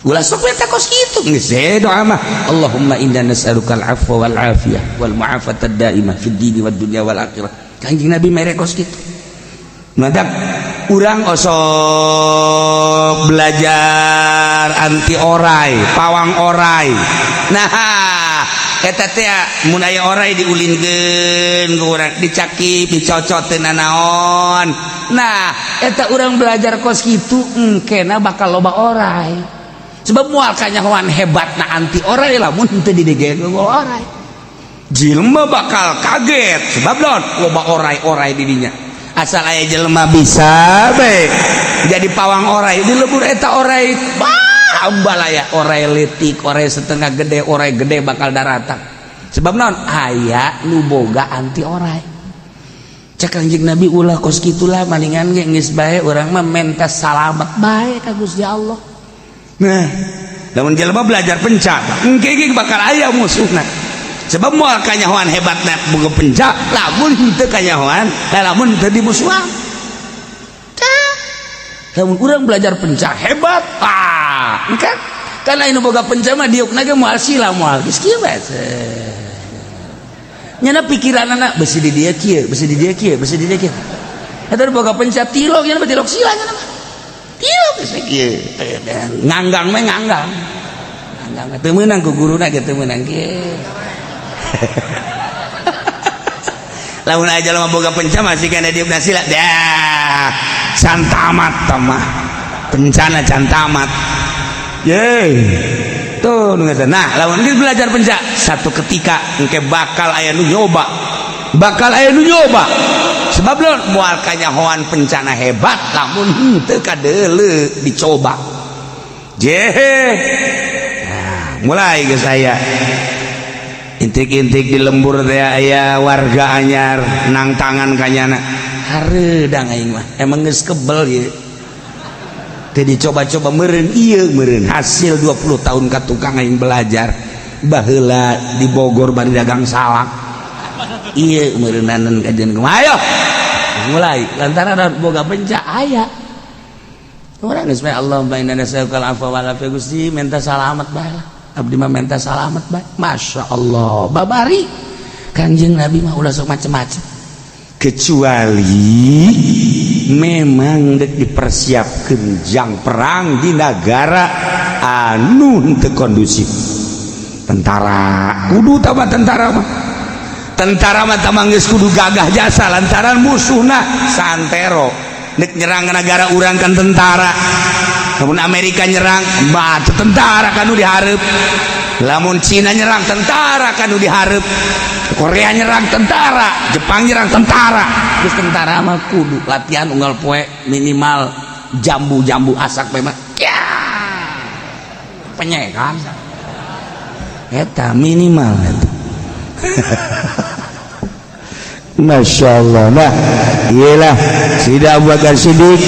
B: Ulah sok minta kos kitu, geus doa mah, "Allahumma inna nas'aluka al-afwa wal afiyah wal mu'afata daimah fid dini wad dunya wal akhirah." Kanjeng Nabi mere kos kitu. Madak urang osok belajar anti orai, pawang orai. Nah, eta teh mun aya orai diulinkeun ku urang, dicakip, dicocot teu nanaon. Nah, eta urang belajar kos kitu engkena bakal loba orai. Sebab moal kanyahoan hebatna anti orai lamun teu didegekeun orai. Jelema bakal kaget sebab naon, loba orai-orai di dinya. Asal aya jelema bisa bae jadi pawang orai di lembur eta orai, bah, ambalaya orai leutik, orai setengah gede, orai gede bakal daratang. Sebab naon, aya nu boga anti orai. Cek Kanjeng Nabi, ulah kos kitulah, malingan ge geus bae urang mah menta salamet bae ka Gusti Allah. Nah, lamun jelema belajar penca, engke ge bakal aya musuhna. Sebab moal kanyahoan hebatna boga penca lamun henteu kanyahoan, lamun teu dimusuhan. Lamun urang belajar penca hebat, ah kan karena ini boga penca mah diukna ge moal sila, moal geus kieu bae. Nyana pikiranana besi di dia kieu, besi di dia kieu, besi di dia kieu. Eta boga penca tilok, nyana tilok sila, nyana mah tilok geus kieu. Nganggang mah nganggang, nganggang teu meunang ku guruna ge, teu meunang kieu. Lamun aja lama boga penca masih kena diukna sila dah, can tamat mah pencana, can tamat ye tuh. Nah, lamun dia belajar penca, satu ketika engke bakal aya nu nyoba, bakal aya nu nyoba. Sebab lo moal kanyahoan pencana hebat lamun henteu kadeuleu dicoba jehe. Nah, mulai geus aya intik-intik di lembur teh, aya warga anyar nang tangan kanyana hareudang. Aing mah emang geus kebel ieu teh dicoba-coba meureun ieu, meureun hasil 20 tahun ka tukang aing belajar baheula di Bogor bari dagang salak. Ieu meureunanan kajian kumaha, ayo mulai lantaran boga penca aya urang geus bae. Allahumma inna nas'aluka al-afwa wal afiyah. Gusti, minta salamet bae lah, abdi mah minta salamet bae. Masya Allah, babari Kanjeng Nabi mah ulah sok macem-macem kecuali memang dek dipersiapkan jang perang di negara anu henteu kondusif. Tentara kudu tambah, tentara mah, tentara mah tambah geus kudu gagah jasa lantaran musuhna santero nek nyerang ke negara urang kan tentara. Lamun Amerika nyerang batu tentara kan nu dihareup, lamun Cina nyerang tentara kan nu dihareup, Korea nyerang tentara, Jepang nyerang tentara. Terus tentara mah kudu latihan unggal poe minimal jambu-jambu asak bae mah ya penyekan eta minimal eta.
C: Masya Allah. Nah, iyalah Sida Abu Bakar Siddiq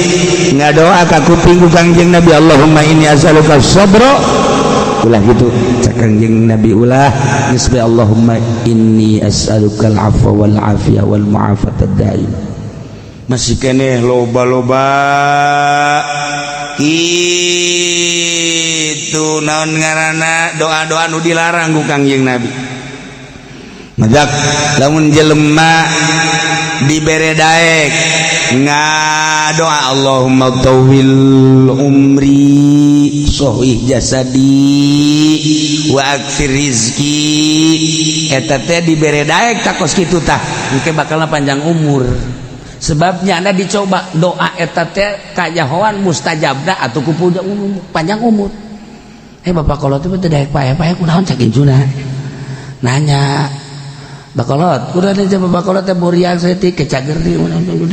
C: ngadoa ka kuping ku Kangjeng Nabi, Allahumma inni as'aluka sabra. Ulah gitu cek Kangjeng Nabi, ulah geus bae, Allahumma inni as'aluka al-afwa wal afiyah wal mu'afata daim.
B: Masih keneh loba-loba itu naon ngaranna doa-doa nu dilarang ku Kangjeng Nabi. Majak lamun jelema dibere daek ngadoa, Allahumma tawil umri, sohih jasadi, wa aktsir rizki. Eta teh dibere daek takos kitu tah engke bakalna panjang umur. Sebabnya anda dicoba doa eta teh kajahoan mustajabna atau ku panjang umur. Eh, bapak kolot itu teu daek paeh-paeh kunaon, cak incuna nanya. Bakolot kudu ada bapak kolot teh buriang saeutik ke cageri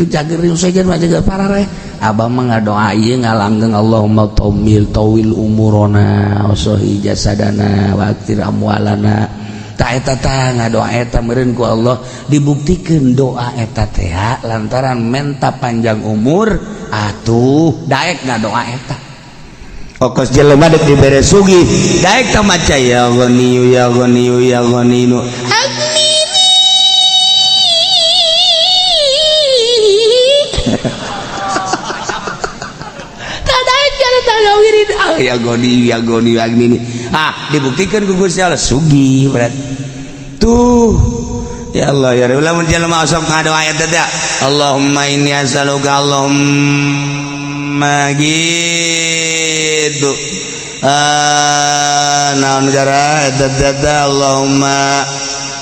B: cageri sejen mah jaga parareh. Abah mah ngadoa ieu ngalanggeng, Allahumma tawil tawil umurona wasohi jasadana wa aktir amwalana. Ta eta tah ngadoa eta meureun ku Allah dibuktikeun doa eta teh lantaran menta panjang umur atuh daek ngadoa eta.
C: Okos jelema dek dibere sugih
B: daek tah maca ya ghaniyu ya ghaniyu ya ghaniyu. Ya goni ya goni ya gini, ah dibuktikan ku Gusti Allah sugih berarti tuh. Ya Allah ya Rabbi, lamun jelema sok ngadoa eta teh, Allahumma inni as'aluka, Allahumma gitu, naon cara eta teh, Allahumma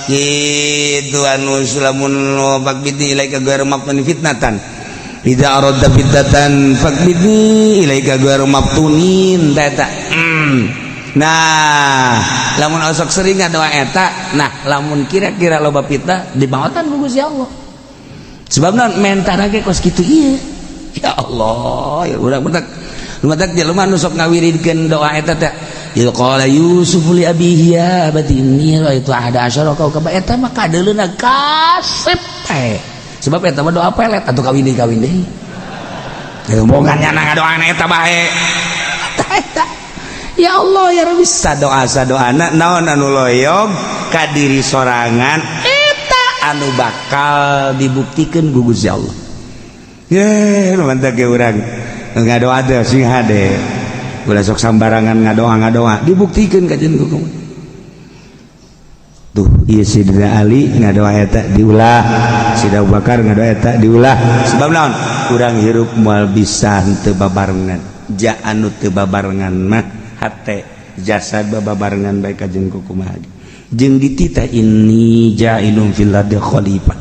B: gitu anu lamun faqbidni ilaika ghairu maftunin fitnatan idza aradta fitnatan faqbidni ilaika ghairu maftunin eta.
A: Nah, lamun osok sering ngadoa eta, nah, lamun kira-kira loba fitnah dimaotan ku Gusti Allah. Sebab naon? Mentana ge kos kitu ieu. Ya Allah, ya urang mentak lumatak jelema nu sok ngawiridkeun doa eta teh. Idz qala Yusuf li abihi ya abati inni ra'aitu ahada asyara kaukaba, eta mah kadeuleuna kasep eh. Sebab eta mah doa pelet atuh, kawin deui, kawin deui. Rombongan nyana ngadoana eta bae. Eta ya Allah ya Rabbi, sadoa sadoana naon anu loyog ka diri sorangan, eta anu bakal dibuktikan ku Gusti Allah. Ye, mantap ge urang ngadoa teh sing hade. Ulah sok sambarangan ngadoa ngadoa, dibuktikan kajian ku. Tuh, ieu Sidina Ali ngadoa eta diulah, Sidina Abu Bakar ngadoa eta diulah. Sebab naon? Urang hirup moal bisa henteu babarengan. Ja anu teu babarengan mah hate jasad babarengan bae kajeun ku kumaha. Jeung dititah inni ja'ilun fil ardi khalifah.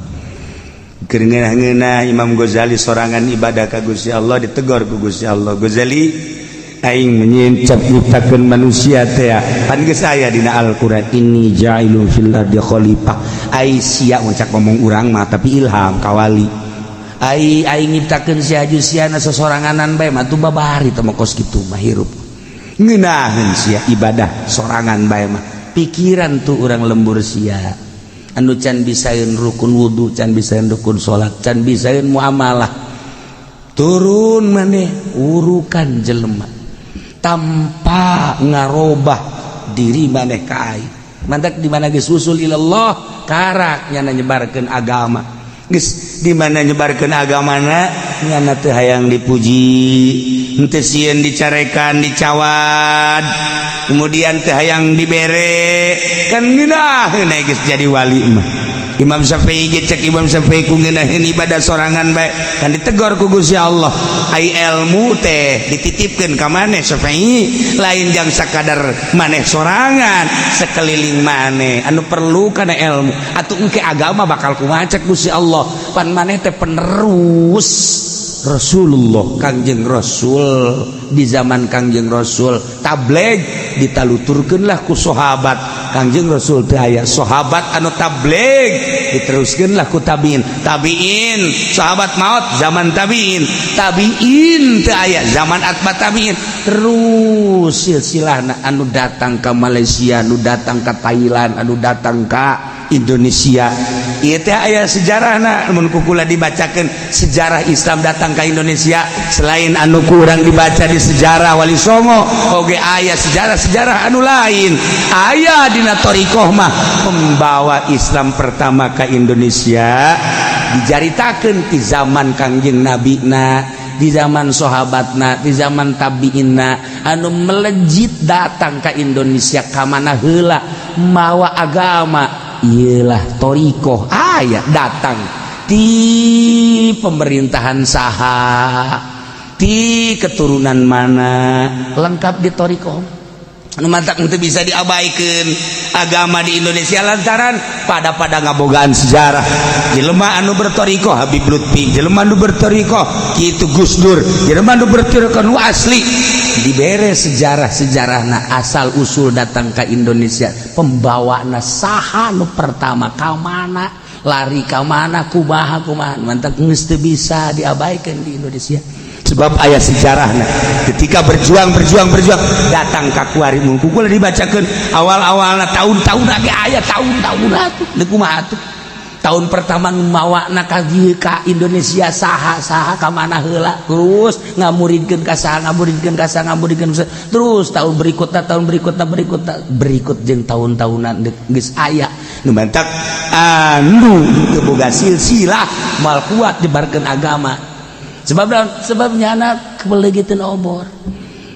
A: Keur ngeunah Imam Ghazali sorangan ibadah ka Gusti Allah, ditegor ku Gusti Allah. "Ghazali, aing menyiencap nyiptakeun manusia teh pan geus aya dina Al-Qur'an inni ja'ilun fil ardi khalifah. Ai sia," ucap ngomong urang mah, tapi ilham kawali, "ai aing nyiptakeun sia aju siana sesoranganan bae mah tuh babari teh mah kos kitu mah hirup ngeunaheun sia ibadah sorangan bae mah." Pikiran tuh urang lembur sia anu can bisaeun rukun wudu, can bisaeun rukun salat, can bisaeun muamalah, turun maneh urukan jelema tanpa ngarobah diri maneh ka aing. Mantak di mana geus usul ilallah, karak nyana nyebarkeun agama. Geus di mana nyebarkeun agamana, nyana teu hayang dipuji, henteu sieun dicarekan, dicawad, kemudian teu hayang dibere, kan ngeunaheun geus jadi wali mah. Imam Syafi'i ge, cek Imam Syafi'i, ku ngeunaheun ibadah sorangan bae kan ditegor ku Gusti Allah, "Ai ilmu teh dititipkeun ka maneh, Syafi'i, lain jang sakadar maneh sorangan, sekeliling maneh anu perlu kana ilmu. Atuh engke agama bakal kumaha?" Cek Gusti Allah, "Pan maneh teh penerus Rasulullah, Kangjeng Rasul. Di zaman Kangjeng Rasul tabligh ditaluturkeunlah ku sahabat. Kangjeng Rasul teh aya, sahabat anu tabligh diteruskeunlah ku tabiin. Tabiin sahabat maut, zaman tabiin, tabiin teu aya, zaman atba tabiin, terus silsilahna anu datang ke Malaysia, anu datang ke Thailand, anu datang ke Indonesia. Ieu teh aya sejarahna mun ku kula dibacakeun sejarah Islam datang ke Indonesia. Selain anu kurang dibaca di sejarah Wali Songo, oge aya sejarah-sejarah anu lain aya dina thoriqoh mah. Pembawa Islam pertama ke Indonesia dicaritakeun di zaman Kangjeng Nabi na, di zaman sahabatna, di zaman tabiinna. Anu melejit datang ke Indonesia ka mana heula mawa agama iyalah thoriqoh, aya datang di pemerintahan saha, di keturunan mana, lengkap di thoriqoh. Anu mantak itu bisa diabaikan agama di Indonesia lantaran pada pada ngabogaan sejarah. Jelema anu berthoriqoh Habib Lutfi, jelema anu berthoriqoh kitu Gus Dur, jelema anu berthoriqoh nu asli, dibere sejarah-sejarahna, asal usul datang ke Indonesia pembawana saha, nu pertama ka mana, lari ka mana, kumaha kumaha. Mantak geus teu bisa diabaikan di Indonesia sebab aya sejarahna. Ketika berjuang, berjuang, berjuang, datang ka kuari, mun ku kula dibacakeun awal-awalna, tahun-tahun lagi aya tahun-tahun atuh. Deuk kumaha atuh? Tahun pertama nu mawana ka dieu ka Indonesia saha, saha, ka mana heula, terus ngamuridkeun ka saha, ngamuridkeun ka saha, ngamuridkeun ka saha. Terus tahun berikutna, tahun berikutna, berikutna, berikut jeung tahun-tahunan geus aya. Nu mantak anu teu boga silsilah moal kuat nyebarkeun agama. Sebab naon? Sebab nyana kebeleugiteun obor.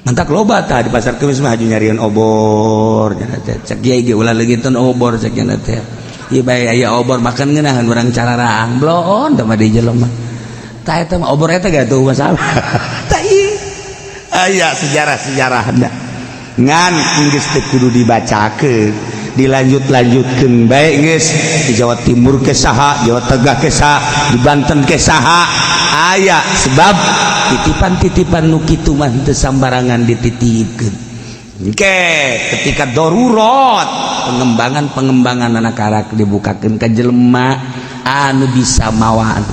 A: Mantak loba tah di pasar Kemis mah haju nyarian obor nyana teh. Cek kiai ge, "Ulah leugiteun obor," cek nyana teh. Ieu bae aya obor makan ngeunaheun urang cararaang bloon teh mah di jelema. Tah, eta mah obor eta gak tuh masalah. Tah, ieu aya sejarah-sejarahna. Ngan geus teu kudu dibacakeun, dilanjut-lanjutkeun bae geus. Di Jawa Timur ke saha, Jawa Tengah ke saha, di Banten ke saha aya, sebab titipan-titipan nu kitu mah teu sambarangan dititipkeun.
B: Oke, ketika darurat pengembangan pengembangan anak karak dibukakan ke jelema anu bisa mawaan.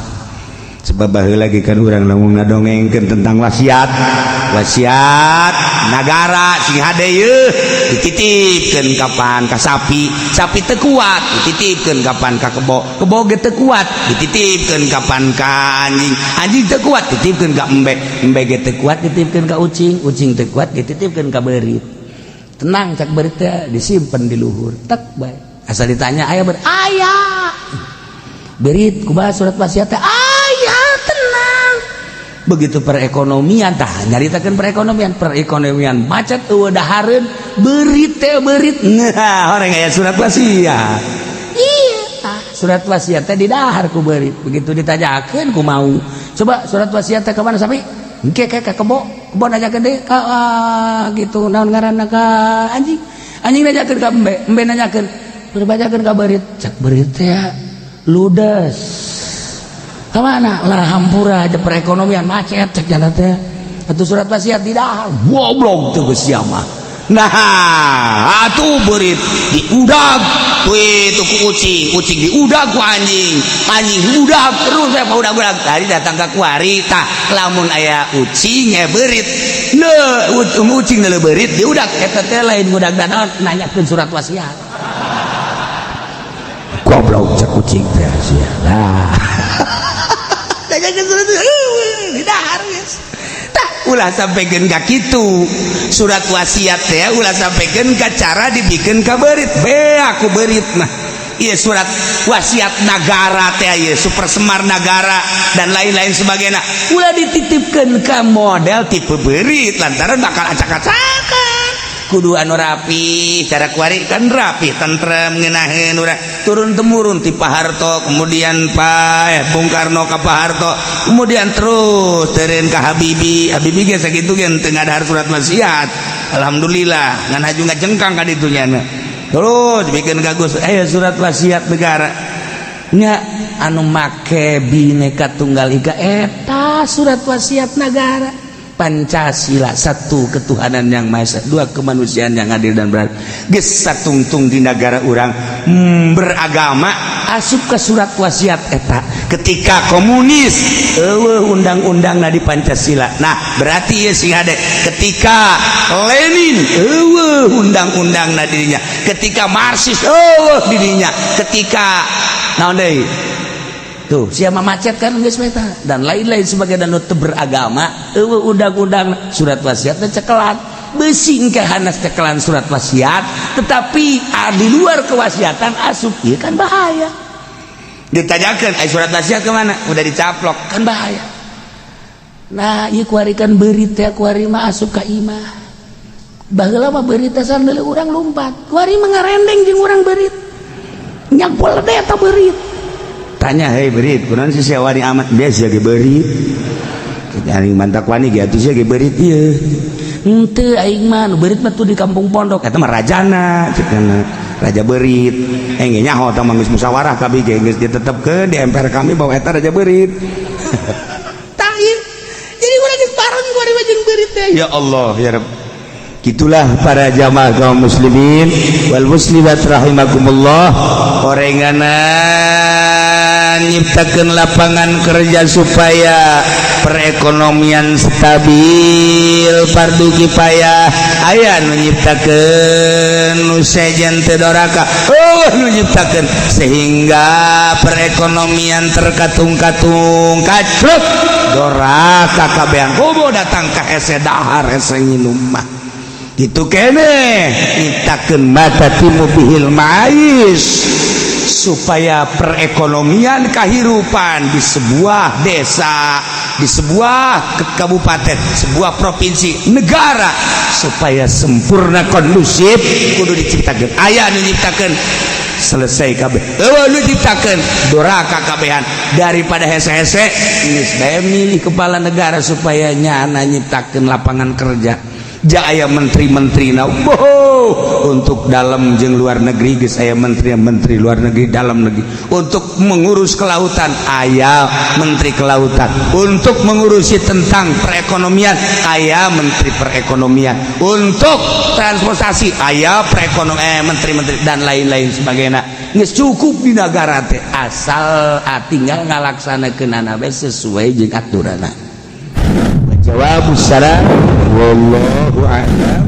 A: Sebab baheula lagi kan urang lamun ngadongengkeun tentang wasiat wasiat nagara, sing hade yeuh, dititipkeun kapan ka sapi, sapi teu kuat dititipkeun kapan ka kebo, kebo ge teu kuat dititipkeun kapan ka anjing, anjing teu kuat dititipkeun ka embe, embe ge teu kuat dititipkeun ka ucing, ucing teu kuat dititipkeun ka beurit.
B: Tenang, cak beurit teh disimpen di luhur tek bae. Asal ditanya, "Aya ber aya berit, kumaha surat wasiat teh?" "Aya, tenang." Begitu perekonomian, tah nyaritakeun perekonomian, perekonomian macet, eueuh dahareun, beurit teh beurit.
A: Nah, orang aya surat wasiat.
B: Iya, tah surat wasiat teh didahar ku beurit. Begitu ditanyakeun ku mau, "Coba surat wasiat teh ka mana?" Sapi engke ke ka kebo, kebo nanyakeun deui ka gitu naon ngaranna, ka anjing, anjing nanyakeun ka embe, embe nanyakeun, berbacakeun ka beurit. Cak beurit teh ludes kemana lah, hampura aja, perekonomian macet, cek jana teh atau surat wasiat tidak.
A: Goblok tuh geus mah. Nah, atuh beurit diudag itu ku ucing, ucing diudag ku anjing, anjing diudag terus saya udag-udag tadi datang ke kuari. Tah, lamun aya ucing beurit ne, ucing ne beurit diudag eta teh lain ngudag dan nanyakeun surat wasiat.
B: Goblok, cek kucing teh sia. Nah,
A: nanyakeun surat didahar geus. Tah, ulah sampaikan ka kitu surat wasiat teh, ulah sampaikan ka cara dibikin ka beurit. Be aku beurit mah. Iya, surat wasiat nagara teh ieu super semar nagara dan lain-lain sebagainya ulah dititipkan ke model tipe beurit, lantaran bakal acak-acakan. Kudu anu rapi. Cara kuari kan rapi, tentrem, ngenaheun urang turun temurun ti Pak Harto, kemudian Pak Bung Karno ka Pak Harto, kemudian terus teureun ka Habibie. Habibie ge sakitu ge teu ngadahar surat wasiat, alhamdulillah, ngan haju ngajengkang ka ditu nya. Terus bikin kagus surat wasiat negara nya
B: anu make Bineka Tunggal Ika eta surat wasiat negara Pancasila, satu, ketuhanan yang Maha Esa, dua, kemanusiaan yang adil dan beradab.
A: Geus satungtung di negara urang beragama
B: asup ke surat wasiat eta.
A: Ketika komunis eueuh undang-undang di Pancasila. Nah, berarti ya sing hade, ketika Lenin eueuh undang-undang na dirinya, ketika Marxis eueuh dirinya, ketika naon deui
B: tuh siapa macet kan geus meta dan lain-lain sebagai dan teu beragama eueuh undang-undang surat wasiatnya. Cekelan besi engke hanas cekelan surat wasiat, tetapi di luar kewasiatan asup, ieu kan bahaya.
A: Ditanyakan, "Ai surat wasiat kemana?" Udah dicaplok.
B: Kan bahaya. Nah, ieu kuari kan beurit teh, kuari mah asup ka imah. Baheula mah beurit teh sambil urang lumpat, kuari mah ngarendeng jeung urang beurit, nyampul teh eta beurit.
A: Tanya, "Hei beurit, kunaon sih sia wani amat?" "Biasa ge beurit." Aing mantak wani ge atuh, sia ge beurit ieu.
B: Henteu, aing mah nu beurit mah tuh di kampung pondok.
A: Eta mah rajana cenah, raja beurit. Eh, ge nyaho tah mah geus musyawarah kabeh ge geus ditetepkeun di MPR kami bahwa eta raja beurit.
B: Tah, jadi urang geus bareng kuari mah jeung beurit teh.
A: Ya Allah, ya Rabb. Gitulah para jamaah kaum muslimin wal muslimat rahimakumullah. Orenganan nyiptakeun lapangan kerja supaya perekonomian stabil fardu kifayah. Aya nu nyiptakeun nu sejen teu doraka, oh, nu nyiptakeun sehingga perekonomian terkatung-katung, kacrut, doraka kabehan, komo datang ka hese dahar, hese nginum mah gitu kene. Nyiptakeun mata timu bihil mais supaya perekonomian kehidupan di sebuah desa, di sebuah kabupaten, sebuah provinsi, negara supaya sempurna, kondusif, kudu diciptakan. Aya nu nyiptakeun, selesai kabeh. Eueuh nu nyiptakeun, doraka kabehan. Daripada hese-hese, geus bae milih kepala negara supaya nyana nyiptakeun lapangan kerja.
B: Ja aya menteri-menteri na. Boh, untuk dalam jeung luar negeri geus aya menteri-menteri luar negeri, dalam negeri. Untuk mengurus kelautan aya menteri kelautan. Untuk mengurusi tentang perekonomian aya menteri perekonomian. Untuk transportasi aya perekonomian, menteri-menteri dan lain-lain sebagainya. Geus cukup di negara teh, asal tinggal ngalaksanakeunana bae sesuai jeung aturanna.
C: Jawab salam, wallahu a'lam.